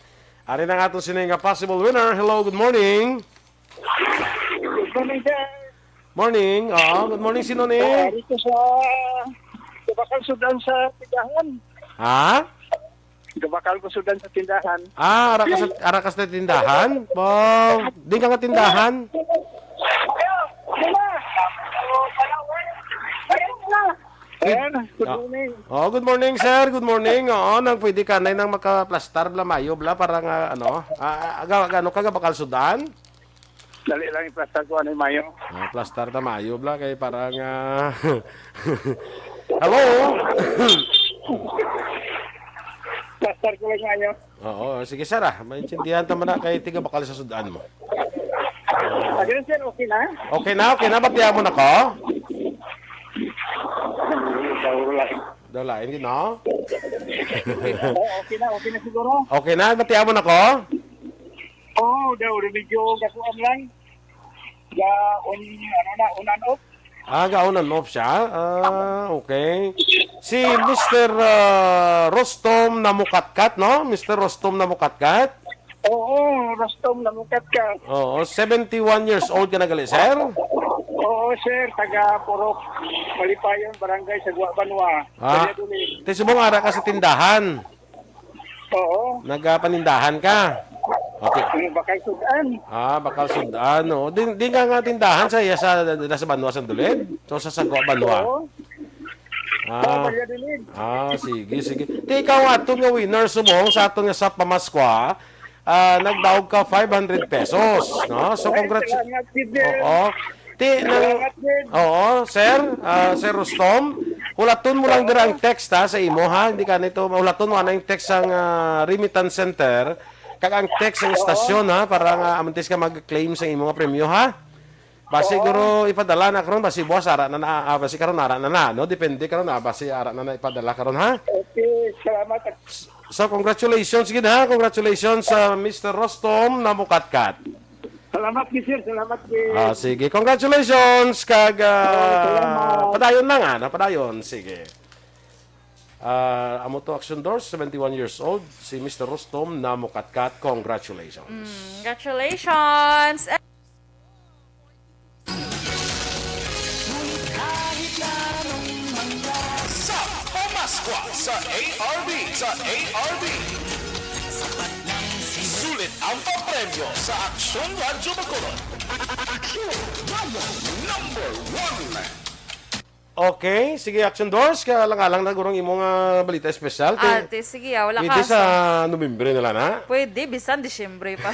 ari na nga aton sini nga possible winner. Hello, good morning. Good morning, sir. Morning. Oh, good morning, sino ni? Ah, dito sa sa Bakal Sudan sa Tigahan. Ha? Gabakal ko sudan sa tindahan. Ah, ara ka sa, ara ka sa tindahan? Wow, di ka nga tindahan? Sir, good Ah. morning. Oh, good morning, sir. Good morning. Oo, nang pwede ka na nang makaplastar bla mayo bla para nga ano, ah, ah, ga-, gano ka gabakal sudan? Dali lang iplastar ko ano mayo. Ah, plastar ta mayo bla kay parang ah, Hello? Plastar ko lang mayo. Oo, sige sir ah. Maintindihan ta man na kay tiga bakal sa sudan mo. Ayun, sir, okay na? Okay na, okay na. Batiya mo na ko? Daw lain. Daw lain, di, no? Oo, okay na, okay na siguro. Okay na, batiya mo na ko? Oo, daw, medyo gakuan lang. Ga, un, ano na, unan off. Ah, ga-on and off siya? Ah, okay. Si Mister, ah, Rostom Namukatkat, no? Mister Rostom Namukatkat? Oo, Rostom Namukatkat. Oo, seventy-one years old ka na gali, sir? Oo, sir. Taga Purok Malipayon, Barangay Sagwa Banwa, Ah, Valladolid. Ti subong ara ka sa tindahan? Oo. Nagapanindahan ka? Okay. Ang bakal sudan. Ah, bakal sudan, no? Di, di nga nga tindahan sa iya sa, sa Banwa, Sandulid? So, sa Sagwa Banwa? Oo. Ah. Sa Valladolid. Ah, sige, sige. Ti ikaw aton nga winner subong sa aton nga sa pamaskwa, ah, nagdaog ka five hundred pesos, no? So, Ay, congrats. Salamat, Peter. Oo. Ti, nang, Salamat, Peter. Oo, sir, ah, Sir Rustom, hulaton mo lang dira ang text, ha, sa imo, ha? Hindi ka nito, hulaton mo na yung text sang, ah, remittance center, kag ang text sang Oo. Istasyon, ha, para nga amantis ka mag-claim sa imo nga premyo, ha? Basi Oo. Guro ipadala na karon, basi buwas ara na na, ah, basi karon ara na na, no? Depende karon, ah, basi ara na na ipadala karon, ha? Okay, salamat. So, congratulations gid, ha? Congratulations sa Mister Rostom Namukatkat. Salamat gid, sir. Salamat gid. Ah, sige. Congratulations kag, ah, Oh, salamat. Padayon lang, ah, napadayon. Sige. Ah, amo to, Action Doors, seventy-one years old, si Mister Rostom Namukatkat. Congratulations. Mm, congratulations. Sa Pamaskwa sa A R B, sa A R B. Sulit ang papremyo sa Aksyon Radyo Bacolod. Aksyon Radyo number one. Okay, sige, Action Doors, kaya lang-alang na gurong imo nga balita espesyal. Kay Ate, sige, ah, wala pwede ka sa sa Nobyembre na lang, ha? Pwede, bisan Disyembre pa.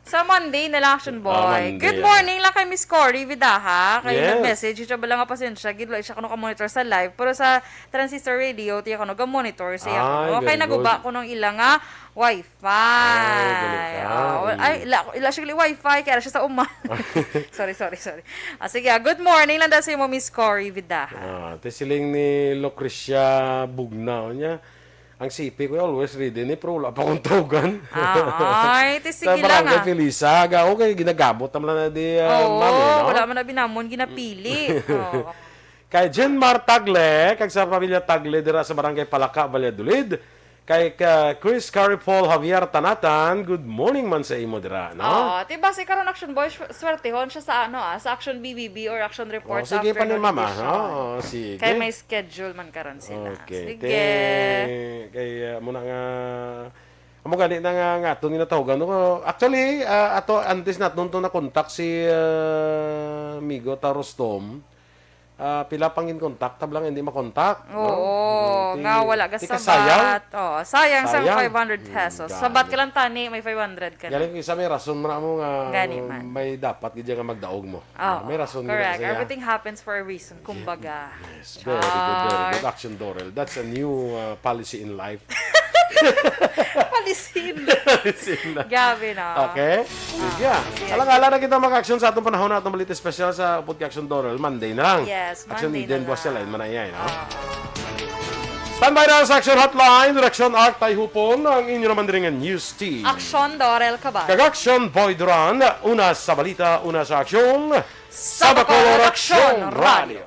Sa Monday na lang, Action Ah, Boy. Monday, Good ah. morning lang kay Miss Cory Vidaha. Kay Yes. nag-message siya bala nga pasensya, gid wala siya kuno ka-monitor sa live. Pero sa Transistor Radio, tiya kuno ga-monitor siya Ay, kuno. Kay very naguba good. kuno ang ila nga wifi. Ay, galing ka. Oh, Mm. ay, ila, ila siya gali wifi, kaya siya sa uma. Sorry, sorry, sorry. Ah, sige, ah, good morning lang daw sa imo, Miss Cory Vidaha. Ah, ti siling ni Lucrecia Bugnaw niya. Ang sipi ko always ready ni, pero wala pa akong tawgan. Ah, ay, ti Sa sige lang, Barangay ah. Felisa, aga, okay, ginagabot naman na di, ah, Oo, ma'am, eh, no? wala man na binamon, ginapili. Oo. Kay Jenmar Tagle, kag sa pamilya Tagle dira sa Barangay Palaka, Valladolid. Kay ka Chris Caripol Javier Tanatan, good morning man sa imo dira, no? Oo, ti basi karon, Action Boy, sw-, swertehon siya sa, ano, ah, sa Action B B B or Action Oh, Reports sige after pa ni Mama, notification. Oo, sige. Kay may schedule man karon sila. Okay. Sige. Kay, kay, ah, muna nga, amo gani na nga, nga aton ginatawgan, no? Actually, ah, ato, antes naton to na-contact si, ah, amigo ta Rostom, ah, pila pang in-contact, tab lang hindi makontak, no? Oo, Mm, nga ti-, wala ti kasabat. kasayang. Oo, sayang sa Sayang. five hundred Mm, pesos. gani. Sabat ka lang tani, may five hundred ka na. Galing isa may rason man mo nga Gani man. may dapat gid nga magdaog mo. Oo, May rason gid correct. siya. Everything happens for a reason, kumbaga. Yes, very good, very good. Char. Action Dorel. That's a new, uh, policy in life. Policy in life. Policy in life. Grabe, no? Okay. Sige, ah. Ah, sige. Alang-alang na kita mag-action sa atong panahon na atong balita special sa Upod kay Action Dorel. Monday na lang. Yes, Action Monday Eden, na buwas lang. Sila, manayay, no? Ah. Standby na sa Action Hotline, Direction Art Tayhupon, ang inyo naman diri nga news team. Action Dorel Cabal. Kag Action Boy Duran, una sa balita, una sa aksyon, Sa Bacolod Action Radio.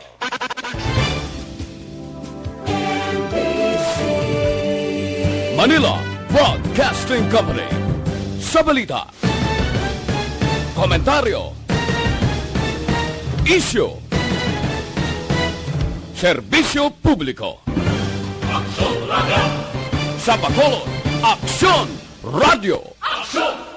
Manila Broadcasting Company. Sa balita, komentaryo, isyu, serbisyo publiko. Action Radio. Sa Bacolod, Aksyon Radio. Aksyon!